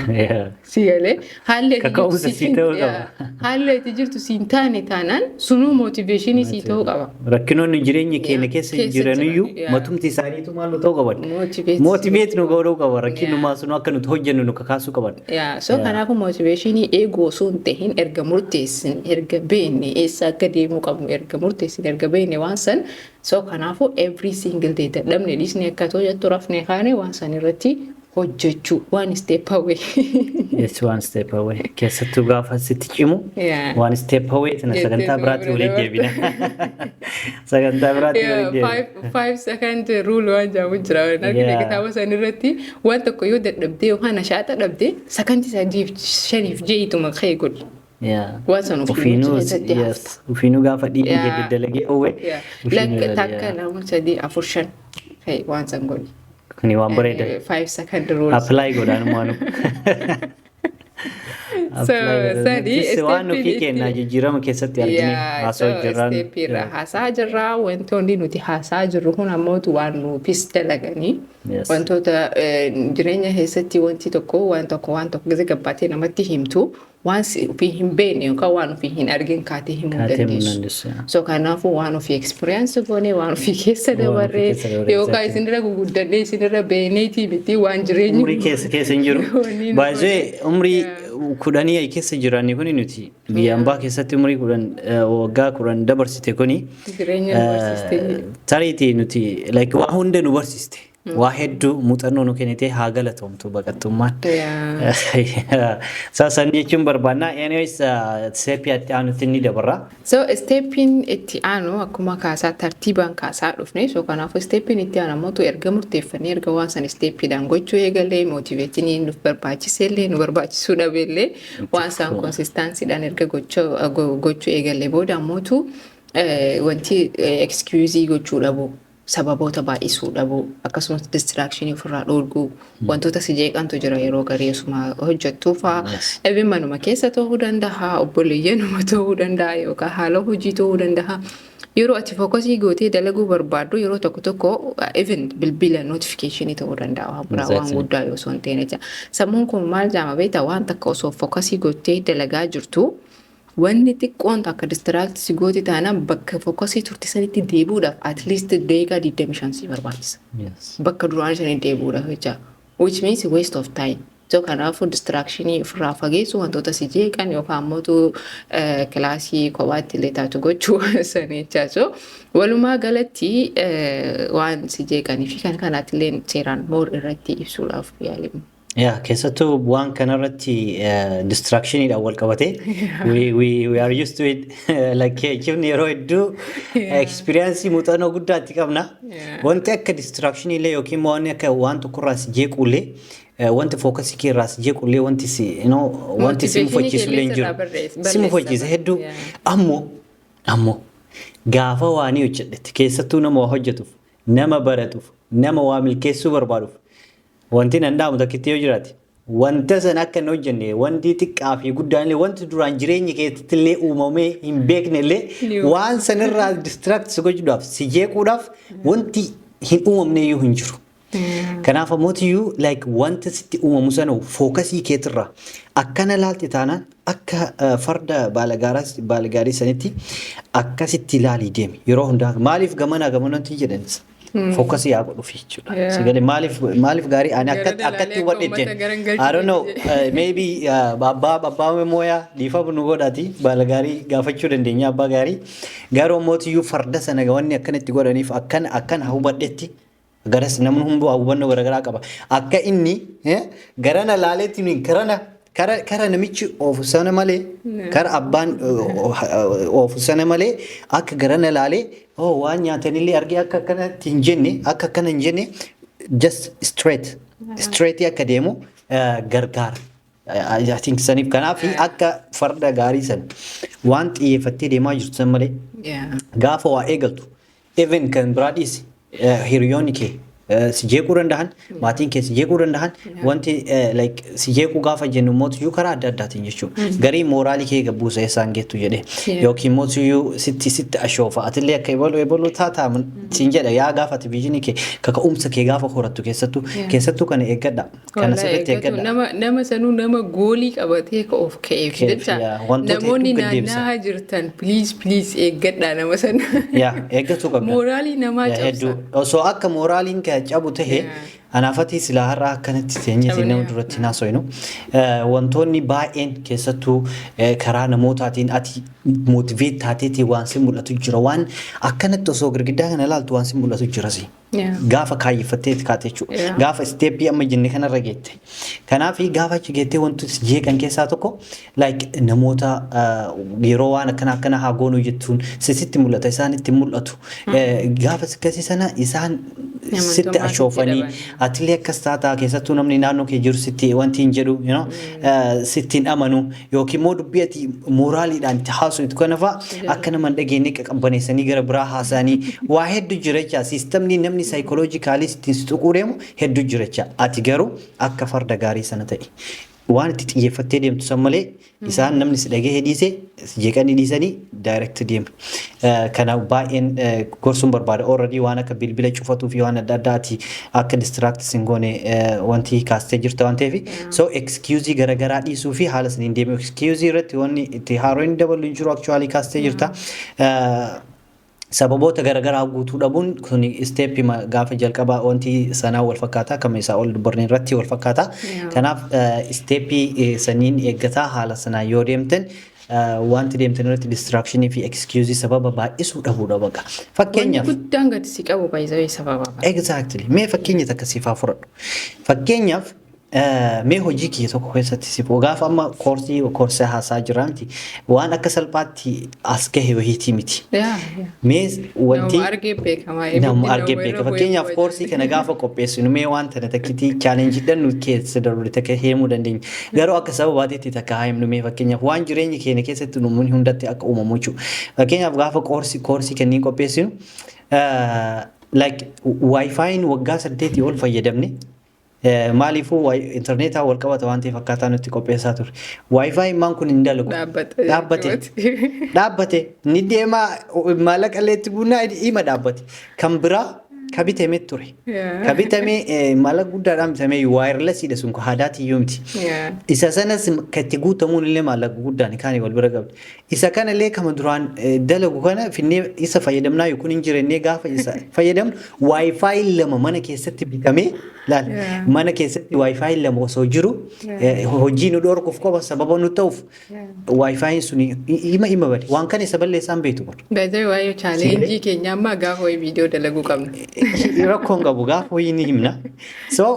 Si galee haalli ati jirtu Kaka'umsa sii ta'uu qaba. Haalli ati jirtu siin taane taanaan sunuu motivation sii ta'uu qaba. Rakkinoonni jireenya keenya keessa keessa jiraniyyuu jiran, yeah. matumti isaaniitu maal nu ta'uu qaban? Motivate. Motivate nu godhuu qaba. Rakkinumaa sunuu akka nuti hojjennu nu kakaasuu qaban. Yeah, so kanaafuu motivation eeguu osoo hin tahin, erga murteessin, erga beekne eessa akka deemuu qabnu, erga murteessin, erga beekne waan san, so kanaafuu every single day dadhabne dhiisne akka too jettu rafne kaane waan san irratti hojjechuu, one step away. Yes, one step away. Keessattuu gaafa sitti cimu one step away tana Jettee sagantaa tuma biraatti bira waliin deebina. Sagantaa biraatti waliin deebina. 5 second rule waan jedhamu jira. Waan argine kitaaba san irratti, waan tokko yoo dadhabdee yookaan nashaata dhabdee, sakandii 3f 5f je'ituma ka'e godhi. Waan san ofiinuu Ofiinuu keessatti yes, ofiinuu gaafa dhiigni gadi dalagee oowwe. Yeah. Ofiinuu Lakka ilaali, takka, lama, sadii, afur, shan ka'e waan san godhi. Kuni waan bareeda. 5 second rule. Apply godhaan waanu. So, sadi, waan step nuti kennaa jijjiirama keessatti argine haasawaa jirraan. Step irra haasaa jirraa. Wantoonni nuti haasaa jirru kun ammootu waan nuufis dalaganii wantoota jireenya keessatti wanti tokko waan tokko gisa gabbaatee namatti himtu, waan ofii hin beekne yookaan waan ofii hin argin kaatee himuu Kaatee himuu dandeessu. Dandeessu, yeah. So kanaafuu waan ofii experience goone, waan ofii keessa Waan ofii dabarree keessa dabarree, yookaan exactly. isinirra guguddannee isinirra beekneetii miti, waan jireenyi Umrii keessa keessa hin jiru. Wanni nu Baay'ee umrii 10 keessa jiranni kuni, nuti biyya ambaa keessatti umrii 10, waggaa 10 dabarsite kuni jireenya nu barsiiste. Tariitii nuti like waa hunda nu barsiiste. Waa hedduu muuxannoo nu kennite, haa galatoomtu baqattummaan. San jechuun barbaanna. Anyways, step itti aanutti ni dabarra. So stepiin itti aanu akkuma kaasaa tartiibaan kaasaa dhufne, so kanaafuu stepiin itti aanu ammoo erga murteeffannee, erga waan san stepiidhaan gochuu eegalee, motivation nuuf barbaachisellee nu barbaachisuu dhabeellee, waan san consistencydhaan erga gochuu eegalee booda ammootu wanti excuse gochuu dhabu, sababoota baay'isuu dhabuu, akkasumas distraction ofirraa dhoorguu, wantoota si jeeqantu jira yeroo garii osuma hojjettuu fa'aa. Even manuma keessa ta'uu danda'a, obboleeyyanuma ta'uu danda'a, yookaan haala hojii ta'uu danda'a. Yeroo ati focus gootee dalaguu barbaaddu, yeroo tokko tokko even bilbila notification ta'uu danda'a, waan biraa waan guddaa yoo osoo hin ta'in jecha. Sammuun kun maal jaama beektaa? Waan takka osoo focus gootee dalagaa jirtu, wanni xiqqoon takka distract si gooti taanaan, bakka focus turte sanitti deebi'uudhaaf at least daqiiqaa 25 si barbaachisa. Bakka duraan sanii deebi'uudhaaf jecha. Which means waste of time. So kanaafuu distractionii ofirraa fageessu, wantoota si jeeqan yookaan ammoo kilaasii kophaatti illee taatu gochuu sana jechaa. So walumaa galatti waan si jeeqanii fi kan kanaatti illee seeraan more irratti ibsuudhaaf yaalimu. Yaa, keessattuu waan kanarratti distractioniidhaan wal qabatee we are used to it, like cimni yeroo hedduu experience, muuxannoo guddaa itti qabna. Wanti akka distraction illee yookiin immoo wanni akka waan tokkorraa si jeequ illee, wanti focusii kee irraa si jeequ illee, wanti si wanti si mufachiisu illee hin jiru. Si mufachiisa hedduu. Ammoo gaafa waanii hojjedhetti, keessattuu nama waa hojjetuuf, nama baratuuf, nama waa milkeessuu barbaaduuf, wanti nan dhaamu takkitti yoo jiraate, wanta sana akka hin hojjenne wanti xiqqaa fi guddaan illee, wanti duraan jireenya keessatti illee uumamee hin beekne illee, waan sanirraa distract si gochuudhaaf, si jeequudhaaf wanti hin uumamne iyyuu hin jiru. Kanaaf ammoo like wanta sitti uumamu sana focusii keetirraa akkana laalte taanaan, akka farda baalagaarii sanitti akkasitti ilaalii deemi yeroo hundaa. Maaliif gamanaa gamanatti jedhanis focusii haa godhuuf jechuudha. Sagalee maaliif gaarii ani akkatti hubadhe jeen. I don't know, maybe abbaa mooyaa dhiifama nu godhaati, baala gaarii gaafachuu dandeenya abbaa gaarii. Garuu mootiyyuu farda sana wanni akkanatti godhaniif akkana hubadhetti, garas namni hunduu hubannoo garaagaraa qaba. Akka inni garana laaleetti karana kara namichi oofu sana malee, kara abbaan oofu sana malee, akka garana laalee, oh, waan nyaatanillee argee akka akkanatti hin jenne, akka akkana hin jenne, just straight akka deemu gargaara. I think saniif kanaaf akka farda gaarii sana waan xiyyeeffattee deemaa jirtu san malee gaafa waa eegaltu, even kan biraa dhiisi, hiriyoonni kee si jeequu danda'an, maatiin kee si jeequu danda'an, wanti like si jeequu gaafa jennu mootiyyuu karaa adda addaatiin jechuudha. Garii moralii kee gabbuusa isaan geettu jedhee yookiin mootiyyuu sitti ashoofa, atillee akka ebaluu ebaluu taataa siin jedha. Yaa, gaafa ati visionii kee, kaka'umsa kee gaafa horattu, keessattuu kana eeggadha. Kana sirriitti eeggadha. Nama sanuu nama goalii qabatee ka of ka'eef jecha namoonni naannaa jirtan, please, please, eeggadhaa nama sana. Yaa, eeggatuu qabda. Moralii namaa cabsa. Osoo akka moraliin kee cabu tahe, anaafati silaa har'a akkanatti teenyeeti nama duratti naasofnu. Wantoonni baay'een keessattuu karaa namootaatiin ati motivate taateetii waan si mul'atu jira. Waan akkanatti osoo girgiddaa kana ilaaltu waan si mul'atu jira si. Gaafa kaayyeffattee kaate jechuudha. Gaafa stepii amma jenne kanarra geette. Kanaaf gaafa achi geettee wantoota jeeqan keessaa tokko like namoota yeroo waan akkana akkana haa goonuu jettuun sitti mul'ata, isaanitti mul'atu. Gaafa akkasii sana isaan sitti ashoofanii, atillee akkas taataa, keessattuu namni naannoo kee jiru sitti wanti hin jedhu, sitti hin amanu, yookiin immoo dubbii ati moraliidhaan itti haasoftu kana fa'a akka nama hin dhageenye qabbaneessanii gara biraa haasa'anii waa hedduu jira jecha. Systemni namni psychologically ittiin si tuquu deemu hedduu jira jecha. Ati garuu akka farda gaarii sana ta'e, waan itti xiyyeeffattee deemtu san malee, isaan namni si dhagahee dhiise, si jeeqanii dhiisanii, direct deema. Kana baay'een gorsuun barbaada. Already waan akka bilbila cufatuu fi waan adda addaati akka distract sin goone wanti kaastee jirta waan ta'eef. So excuse garaagaraa dhiisuu fi haala saniin deemu, excuse irratti wanni itti haaroo inni dabalu hin jiru, actually kaastee jirta. Sababoota garaagaraa guutuu dhabuun kun stepii gaafa jalqabaa wanti sanaa wal fakkaata, kama isaa ol dubbarne irratti wal fakkaata. Kanaaf stepii saniin eeggataa haala sanaan yoo deemtan, wanti deemtan irratti distractionii fi excuse sababa baay'isuu dhabuudha baqa. Fakkeenyaaf. Wanti guddaan gadi si qabu baay'isee sababa. Exactly. Mee fakkeenya takka siif haa fudhadhu. Fakkeenyaaf mee hojii kiyya tokko keessatti siif gaafa amma koorsii haasaa jira miti, waan akka salphaatti as gahe wahiitii miti. Mee wanti Nama argee beekamaa. Nama argee beeka. Fakkeenyaaf koorsii kana gaafa qopheessinu, mee waan tana takkitii challengeiidhaan nu keessa darbe takka himuu dandeenya. Garuu akka sababaatiitti takka haa himnu. Mee fakkeenyaaf waan jireenya keenya keessatti namoonni hundatti akka uumamu jechuudha. Fakkeenyaaf gaafa koorsii kanneen qopheessinu, like WiFiin waggaa 8 ol fayyadamne. Maaliifuu intarneetaa wal qabata waan ta'eef akkaataa nutti qopheessaa ture. WiFi maan kun hin dalagu. Dhaabbate. Dhaabbate. Ni deemaa, maallaqa illee itti guunnaa, hima dhaabbate. Kan biraa ka bitamee ture. Ka bitamee maallaqa guddaadhaan bitamee, wirelessiidha sun, haadaati iyyuu miti. Isa sanas kan itti guutamuun illee maallaqa guddaan kaanii wal bira qabdi. Isa kana illee kama duraan dalagu kana finnee isa fayyadamnaa kun hin jirennee, gaafa isa fayyadamnu WiFi lama mana keessatti bitamee Laal, mana keessatti WiFi lama osoo jiru, hojii nu dhorkuuf qofa sababa nu ta'uuf WiFiin sun ima bade. Waan kana isa balleessaan beektu bara. Baay'ee waa'ee challenge keenya ammaa gaafa wayii viidiyoo dalaguu qabna. Rakkoon qabu, gaafa wayii ni himna. So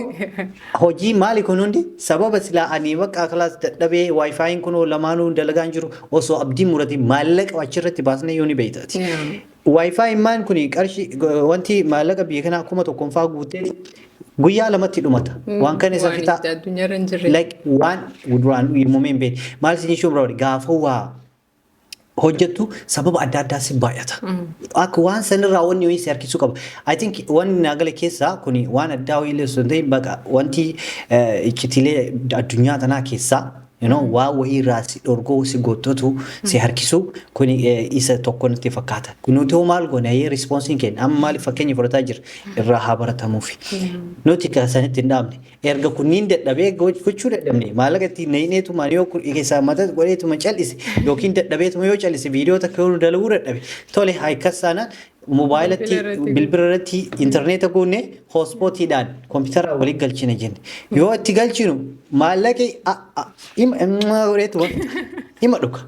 hojii maali kun hundi sababa silaa ani bakka class dadhabee WiFiin kun lamaanuu dalagaan jiru osoo abdii murate maallaqa achirratti baasnee yoo ni beektaati. WiFiin maan kun qarshii wanti maallaqa biyya kanaa 1000 faa guutee guyyaa 2tti dhumata. Waan kana isa Waan fixaa. itti addunyaarra hin jirre. Like waan duraan uumamee hin beekne. Maal isin jechuun barbaade, gaafa waa hojjettu sababa adda addaa si baay'ata. Akka waan sanirraa wanni wayii si harkisuu qaba. I think wanni naagale keessaa kuni waan addaa wayii illee osoo hin ta'in baqa wanti iccitiilee addunyaa tanaa keessaa waan wayii irraa si dhorgoo, si gottatu, si harkisu kuni isa tokko natti fakkaata. Nuti hoo maal goone? Ayyee, responsiin keenya amma maaliif fakkeenya fudhataa jira irraa haa baratamuufi. Nuti kan sanitti hin dhaabne, erga kunniin dadhabee gochuu dadhabne, maallaqa ittiin nayineetuma yoo keessaa mata godheetuma cal'ise yookiin dadhabeetuma yoo cal'ise, viidiyoo takka yoo nu dalaguu dadhabe, tole akkas taanaan mobaayilatti Bilbila irratti. Bilbila irratti intarneeta guunne, hotspotiidhaan koompitara walii galchina jenne. Yoo itti galchinu maallaqi ima ima godheetuma ima dhuga.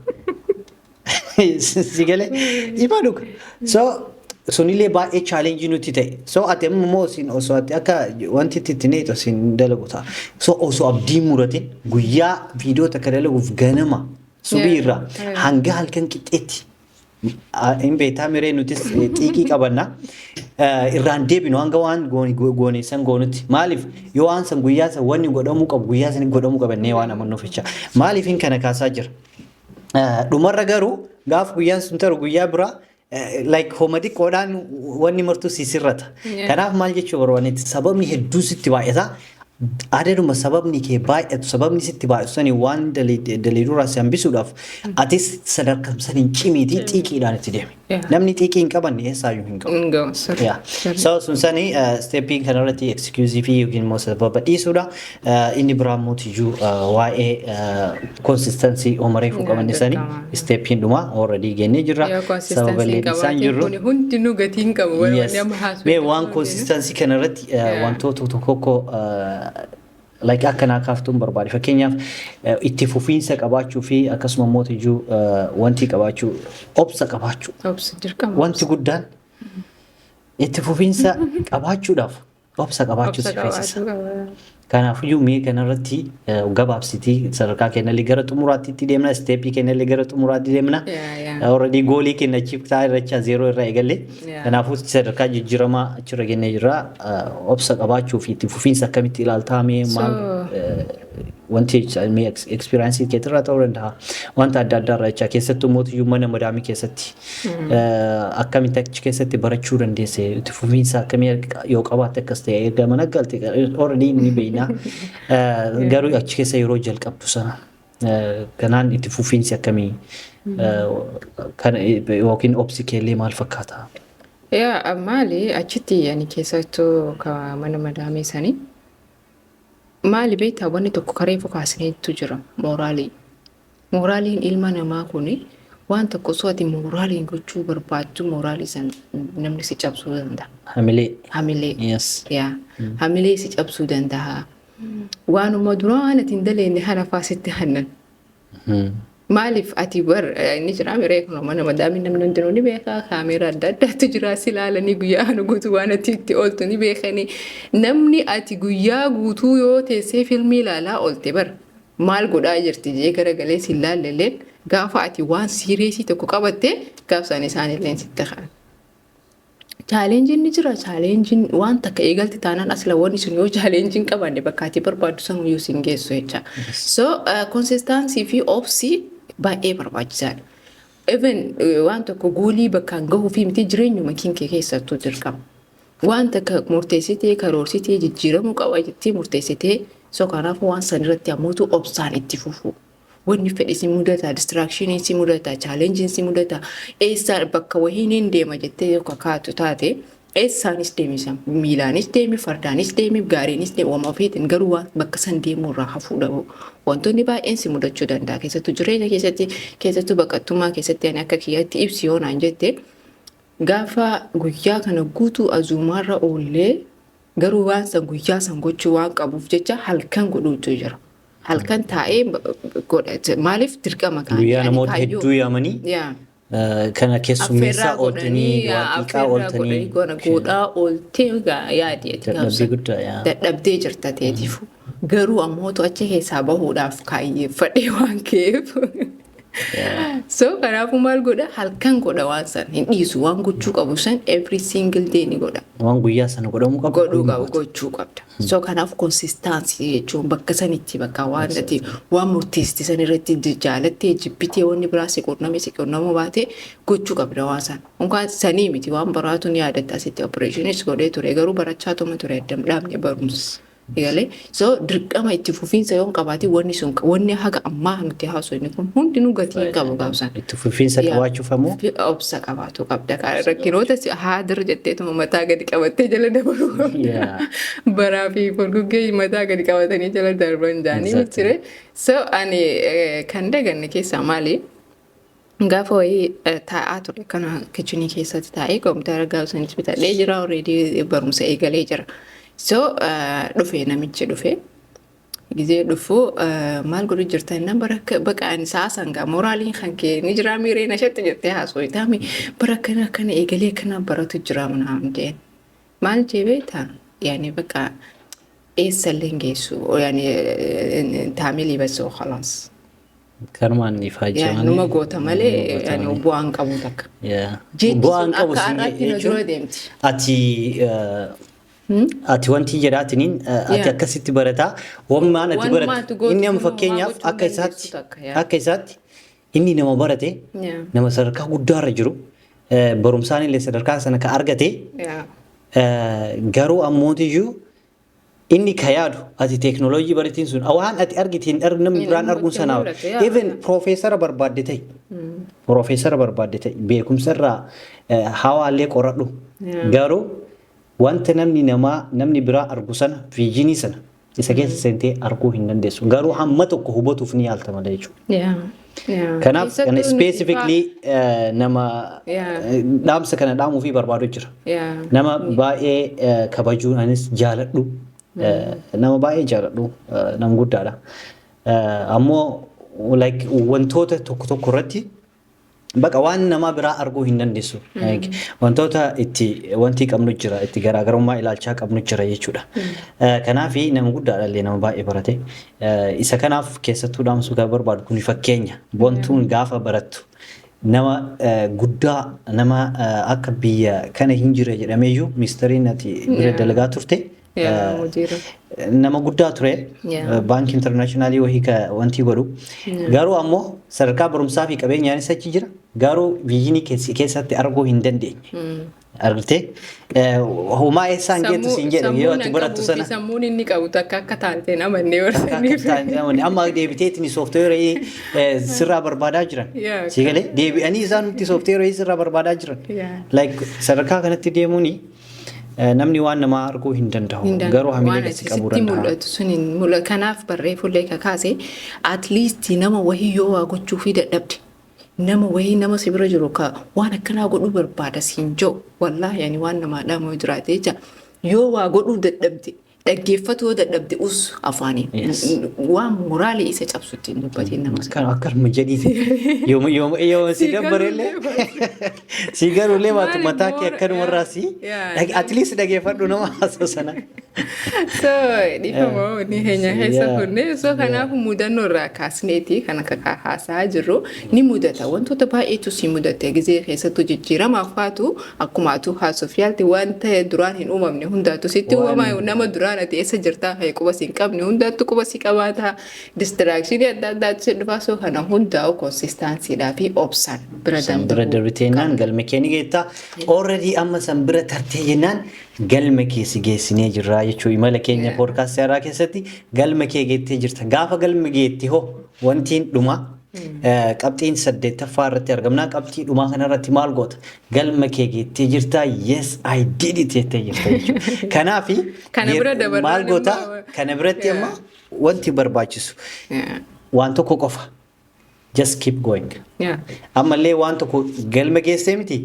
Si galee, ima dhuga. So sunillee baay'ee challenge nuti ta'e. So ati amma immoo isin osoo ati akka wanti itti itti neetu isin dalagu ta'a. So osoo abdii muratin guyyaa viidiyoo takka dalaguuf ganama subii irraa hanga halkan qixxeetti hin beektaa miree, nutis xiiqii qabanna. Irraan deebinu hanga waan goone san goonutti. Maaliif, yoo waan san guyyaa san wanni godhamuu qabu guyyaa san godhamuu qabannee waan amannuuf jecha. Maaliif hin kana kaasaa jira? Dhumarra garuu gaaf guyyaan sun taru guyyaa biraa like homa xiqqoodhaan wanni martuu si sirrata. Kanaaf maal jechuu barbaannetti, sababni hedduu sitti baay'ata. Adaduma sababni kee baay'atu, sababni sitti baay'atu sani waan daleedurraa si hambisuudhaaf atis sadarkaa saniin cimiitii xiiqiidhaan itti deemi. Namni xiiqii hin qabanne eessaayyuu hin qabu. Hin ga'u, sirri. Yeah. So sun sani steppiin kanarratti excuse fi yookiin immoo sababa dhiisuudha. Inni biraa immoo tiyyuu waa'ee consistency homareefuu qabanne sani dirqama. Steppiin dhuma already gennee jirra. Yoo Sababa consistency illee hin isaan qabaatin jirru. kun hundinuu gatii hin qabu. Wanni amma haasofnu Mee waan hundinuu. consistency kanarratti wantoota tokko tokko like akkanaa kaaftuun barbaade. Fakkeenyaaf itti fufiinsa qabaachuu fi akkasuma immoo tiyyuu wanti qabaachuu, obsa qabaachuu. Obsi dirqama. Wanti guddaan itti fufiinsa qabaachuudhaaf obsa qabaachuu Obsa si feesisa. qabaachuu qaba. Kanaafiyyuu mee kanarratti gabaabsitii sadarkaa keenyallee gara xumuraatti itti deemna, step keenyallee gara xumuraatti deemna. Yeah. Already goal keenya achiif ta'a irrachaa zero irraa eegalle. Kanaafuu sadarkaa jijjiiramaa achirra gennee jirra. Obsa qabaachuu fi itti fufiinsa akkamitti ilaaltaa, mee maal wanti mee experience keetirraa ta'uu danda'a. Wanta adda addaa irraa jechaa, keessattuu mootiyyuu mana madaamii keessatti akkamitti achi keessatti barachuu dandeesse, itti fufiinsa akkamii yoo qabaatte, akkas ta'e erga mana galte already ni beekna. Garuu achi keessa yeroo jalqabdu sana kanaan itti fufiinsi akkamii kana yookiin obsi keellee maal fakkaata? Yaa, maali, achitti ani keessattuu ka mana madaamii sanii maali beektaa, wanni tokko kareefu kaasneetu jira, mooraalii. Mooraaliin ilma namaa kuni waan tokko osoo ati mooraaliin gochuu barbaaddu mooraalii san namni si cabsuu danda'a. Hamilee. Hamilee. Yes. Yaa, hamilee si cabsuu danda'a. Waanuma duraan ati hin daleenne hana faa sitti hannan. Maaliif, ati bar inni jira miree, kun mana madaamii namni hundinuu ni beeka, kaameeraa adda addaatu jira, si ilaalanii guyyaa kana guutuu waan ati itti ooltu ni beekanii. Namni ati guyyaa guutuu yoo teessee fiilmii ilaalaa oolte bar maal godhaa jirti jee garagalee si ilaalleleen, gaafa ati waan serious tokko qabatte gaafsaan isaanillee sitti ka'an. Challengeiin ni jira. Challengeiin waan takka eegalti taanaan asla wanni sun yoo challengeiin qabaanne bakka ati barbaaddu samuyyuu sin geessu jecha. So consistency fi obsi baay'ee barbaachisaadha. Even waan tokko goal bakkaan gahuu fi miti, jireenyuma kinkee keessattuu dirqama. Waan takka murteessitee, karoorsitee, jijjiiramuu qaba jettee murteessitee, so kanaafuu waan san irratti ammootu obsaan itti fufu. Wanni fedhe si mudata, distraction si mudata, challengeiin si mudata, eessaan bakka wahiin hin deema jettee yoo kakaatu taate eessaanis deemisa, miilaanis deemi, fardaanis deemi, gaariinis deemi, waan ofiitiin, garuu waan bakka san deemuu irraa hafuu dhabu. Wantoonni baay'een si mudachuu danda'a, keessattuu jireenya keessatti, keessattuu baqattummaa keessatti. Ani akka kiyyaatti ibsi yoo naan jette, gaafa guyyaa kana guutuu azuumaarra oollee Garuu waan san guyyaa san gochuu waan qabuuf jecha halkan godhuutu jira. Halkan taa'ee godha. Maaliif dirqama kaanii? Guyyaa namoota hedduu yaamanii kana keessummeessaa ooltanii, waa xiqqaa ooltanii. Godhaa ooltee yaadi ati. Dadhabbii guddaa yaa. Dadhabdee jirta teetifu. Garuu ammootu achi keessaa bahuudhaaf kaayyeeffadhee waan ka'eef. So kanaafuu maal godha? Halkan godha. Waan san hin dhiisu. Waan gochuu qabu san every single day ni godha. Waan guyyaa sana godhamuu qabu. Godhuu qabu gochuu qabda. So kanaaf consistency jechuun bakka sanitti bakka waan ati waan murteessite san irratti jaalattee jibbitee, wanni biraa si qunname si qunnamuu baate, gochuu qabda waan sana. Unkaan sanii miti, waan baraatu ni yaadatta. Asitti operationis godhee ture, garuu barachaa tuma ture, adda dhaabne barumsa. Egalee so dirqama itti fufiinsa yoo hin qabaatin, wanni sun, wanni haga ammaa nuti haasofne kun hundinuu gatii hin qabu gaafsan. Itti fufiinsa qabaachuuf ammoo obsa qabaatu qabda. Rakkinoota haadir jetteetuma mataa gadi qabattee jala dabaruu qabda. Baraa fi furguggee mataa gadi qabatanii jala darban jaanii miti. So ani kan daganne keessaa maali? Gaafa wayii taa'aa ture kana, kitchenii keessatti taa'ee kompiitara gaafa bitadhee jira, already barumsa eegalee jira. So dhufe namichi dhufe. Gizee dhufu, "Maal godhu jirta?" Innaan, bara baqa ani sa'a sangaa moraaliin kan kee ni jira miiree nashatti jettee haasoo bara akkana akkana eegalee akkana baratu jira manaan jeen. Maal jee beektaa? Yaani baqa eessallee hin geessu, yaani taamilii basoo خلاص. Kanumaan ifaajjaman. Numa goota malee yaani bu'aan qabu takka. Jechi Bu'aan sun qabu akka siin har'aatti na jechuun dura deemti. Ati wanti jedhaatiniin ati akkasitti barataa waan ati Waanuma ati baratu gootu inni amma kun homaa fakkeenyaaf gochuu akka hin isaatti dandeessu takka, yaa. Akka isaatti inni nama barate, nama sadarkaa guddaarra jiru, barumsaan illee sadarkaa sana ka argate, garuu ammootiyyuu inni ka yaadu ati teeknooloojii baratiin sun waan ati argite hin namni Inni biraan arguun namatti sanaa mul'atu, yaa. Even piroofeesara barbaadde ta'e beekumsa irraa hawaallee qoradhu, garuu wanta namni namaa namni biraa argu sana, visionii sana isa keessa seentee arguu hin dandeessu, garuu hamma tokko hubatuuf ni yaalta malee jechuudha. Kanaaf Keessattuu kana nuti specifically nama dhaamsa kana dhaamuu fi barbaadu jira. Nama baay'ee kabajuun anis jaaladhu. Nama baay'ee jaaladhu, nama guddaadha. Ammoo like wantoota tokko tokko irratti baqa waan nama biraa arguu hin dandeessu. Like, wantoota itti wanti qabnu jira, itti garaagarummaa ilaalchaa qabnu jira jechuudha. Kanaafi nama guddaadha illee, nama baay'ee barate. Isa kanaaf keessattuu dhaamsuu kan barbaadu kuni fakkeenya. Wantuun gaafa barattu nama guddaa, nama akka biyya kana hin jire jedhameeyyuu ministeriin ati bira dalagaa turte Hojiirra. Nama guddaa ture, baankii internationalii wahii ka wanti godhu, garuu ammoo sadarkaa barumsaa fi qabeenyaanis achi jira, garuu visionii keessatti arguu hin dandeenye. Argitee, homaa eessaan geettu siin jedhu yoo ati barattu sana. Sammuun inni qabu takka akka taateen amannee Akka barsaniif. Amma deebiteetiin sooftiweerii sirraa barbaadaa jiran. Si galee, deebi'anii isaan nuti sooftiweerii sirraa barbaadaa jiran. Like sadarkaa kanatti deemuuni namni waan namaa arguu hin danda'u. Garuu hamilee Waan gasi qabuu sitti danda'a. Mul'atu sun hin mul'atu. Kanaaf barreeffullee kakaase, at least nama wahii yoo waa gochuu fi dadhabde, nama wahii, nama si bira jiru ka waan akkanaa godhuu barbaada siin jiru, wallaahi ani waan namaa dhaamu yoo jiraate jecha, yoo waa godhuu dadhabde, dhaggeeffatu yoo dadhabde, us afaaniin waan moraalii isa cabsutti hin dubbatiin nama sana. Kan akkanuma jedhiiti. Yooma yooma yooma si Si dabbareellee si garuullee baatu Maali mataa kee akkanumarraa si at least dhageeffadhu nama haasa'u sana. So dhiifama ni keenya keessa kunne. So kanaaf mudannoo irraa kaasneeti kan akka haasa'aa jirru. Ni mudata, wantoota baay'eetu si mudate gizee keessattuu jijjiiramaaf haatu akkuma atu haasuuf yaalti, wanta duraan hin uumamne hundaatu sitti uumama. Nama duraan ati eessa jirtaa fi quba si hin qabne hundaattu quba si qabaata, distractionii adda addaatu si dhufa. So kana hundaa'u consistencydhaa fi obsaan bira San bira danda'uu darbiteenaan galma kee ni geetta. Already amma san bira tartee jennaan galma kee si geessinee jirra jechuu. Imala keenya podcastii har'aa keessatti galma kee geettee jirta. Gaafa galma geetti hoo wantiin dhumaa qabxiin saddeettaffaa irratti argamna. Qabxii dhumaa kanarratti maal goota? Galma kee geettee jirta. "Yes, I did it" jettee jirta jechuudha. Kanaafi Kana bira dabarraan maal goota? Kana biratti amma wanti barbaachisu waan tokko qofa. Just keep going. Ammallee waan tokko galma geessee miti.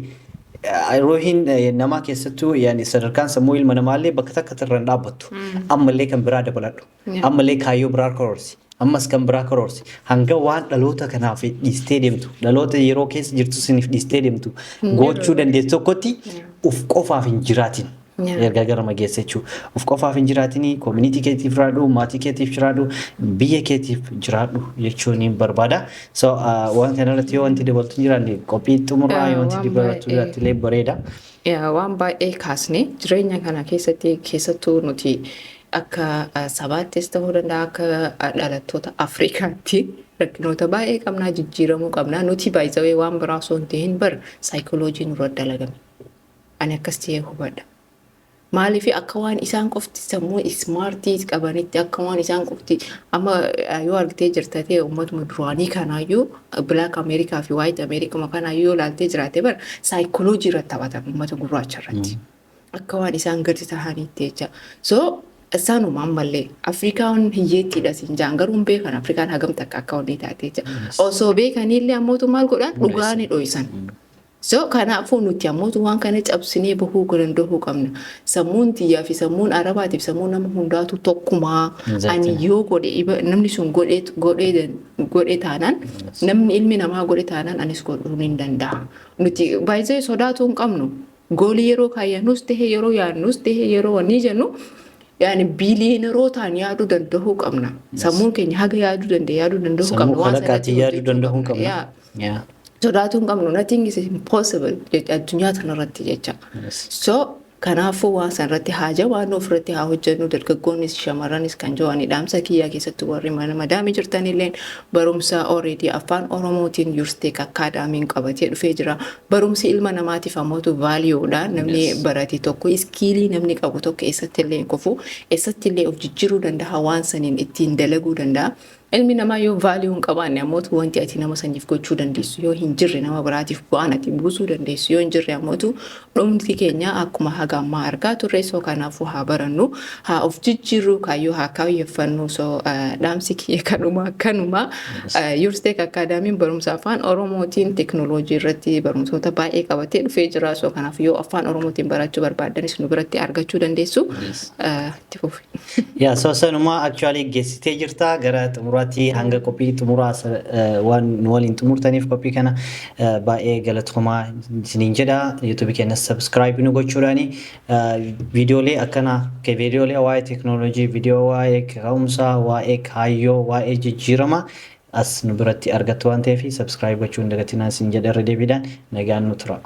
Ruuhiin namaa keessattuu, yaani sadarkaan sammuu ilma namaallee bakka takka irra hin dhaabbattu. Ammallee kan biraa dabaladhu. Ammallee kaayyoo biraa karoorsi. Ammas kan biraa karoorsi. Hanga waan dhaloota kanaaf dhiistee deemtu, dhaloota yeroo keessa jirtu siniif dhiistee deemtu gochuu dandeessu tokkotti uf qofaaf hin jiraatin. Ergaa gara mageessa jechuudha. Uf qofaaf hin jiraatinii, community keetiif jiraadhu, maatii keetiif jiraadhu, biyya keetiif jiraadhu jechuun ni barbaada. So waan kanarratti yoo wanti dabaltu hin jiraanne, qophii xumuraa, yoo wanti Waan dabaltu baay'ee. jiraate illee bareeda. Yaa, waan baay'ee kaasne. Jireenya kana keessatti, keessattuu nuti akka sabaattis ta'uu danda'a, akka dhalattoota Afrikaatti rakkinoota baay'ee qabnaa, jijjiiramuu qabnaa. Nuti baay'isawee waan biraa osoo hin ta'in bar saayikooloojii nurra dalagame. Ani akkas ta'ee hubadha. Maaliif akka waan isaan qofti sammuu smart qabanitti, akka waan isaan qofti amma yoo argitee jirta ta'e, uummatuma duraanii kanaayyuu, Black Ameerikaa fi White Ameerikaa kanaayyuu yoo ilaaltee jiraate, bar saayikooloojii irratti taphatan uummata gurraacha irratti. Akka waan isaan gadi tahaniitti jecha. So isaanuma ammallee Afrikaan hiyyeettiidha siin jaan, garuu hin beekan Afrikaan hagam takka akka wanni taate jecha. Osoo beekaniillee ammootu maal godhan? Dhugaa ni dho'isan. So kanaafuu nuti ammootu waan kana cabsinee bahuu danda'uu qabna. Sammuun tiyyaa fi sammuun Arabaatiif sammuun nama hundaatu tokkumaa. Ani yoo godhe, namni sun godhee godhee godhe taanaan, namni ilmi namaa godhe taanaan, anis godhuu ni danda'a. Nuti baay'ee sodaatuu hin qabnu. Goal yeroo kaayyannus ta'e, yeroo yaadnus ta'e, yeroo wanni jennu, yaani billionaireotaan yaaduu danda'uu qabna. Sammuun keenya haga yaaduu danda'e yaaduu danda'uu qabna. Sammuu Waan kalaqaatiin sanatti yaaduu hojjechuu danda'uu qabna. qabna. Yaa. Sodaatuu hin qabnu. Nothing is impossible addunyaa kanarratti jecha. So kanaafuu waan sanarratti haa jabaannu, ofirratti haa hojjennu, dargaggoonnis shamarranis kan jiran dhaamsa kiyyaa. Keessattuu warri mana madaamii jirtanilleen barumsa already afaan Oromootiin Yursiteek Academyn qabatee dhufee jira. Barumsi ilma namaatiif ammootu valuedha. Namni barate tokko, skill namni qabu tokko eessatti illee hin kufu, eessatti illee of jijjiiruu danda'a, waan saniin ittiin dalaguu danda'a. Ilmi namaa yoo value hin qabaanne ammootu, wanti ati nama saniif gochuu dandeessu yoo hin jirre, nama biraatiif bu'aan ati buusuu dandeessu yoo hin jirre, ammootu dhumti keenya akkuma haga ammaa argaa turre. So kanaafuu haa barannu, haa of jijjiirru, kaayyoo haa kaayyeffannu. So dhaamsi kiyya kanuma kanuma. Yursiteek Academyn barumsa afaan Oromootiin teeknooloojii irratti barumsoota baay'ee qabatee dhufee jira. So kanaaf yoo afaan Oromootiin barachuu barbaaddanis nu biratti argachuu dandeessu. Itti fufi. Yaa, so sanumaa actually geessitee jirta gara xumuraatti. Hanga qophii xumuraa waan nu waliin xumurtaniif qophii kana baay'ee galatoomaa isiniin jedha. YouTube keenya subscribe nu gochuudhaani viidiyoolee akkana, viidiyoolee waa'ee teeknooloojii, viidiyoo waa'ee ka'umsaa, waa'ee kaayyoo, waa'ee jijjiirama as nu biratti argattu waan ta'eef, subscribe gochuu hin dagatinaa isin jedha. Irra deebiidhaan nagaan nu tura.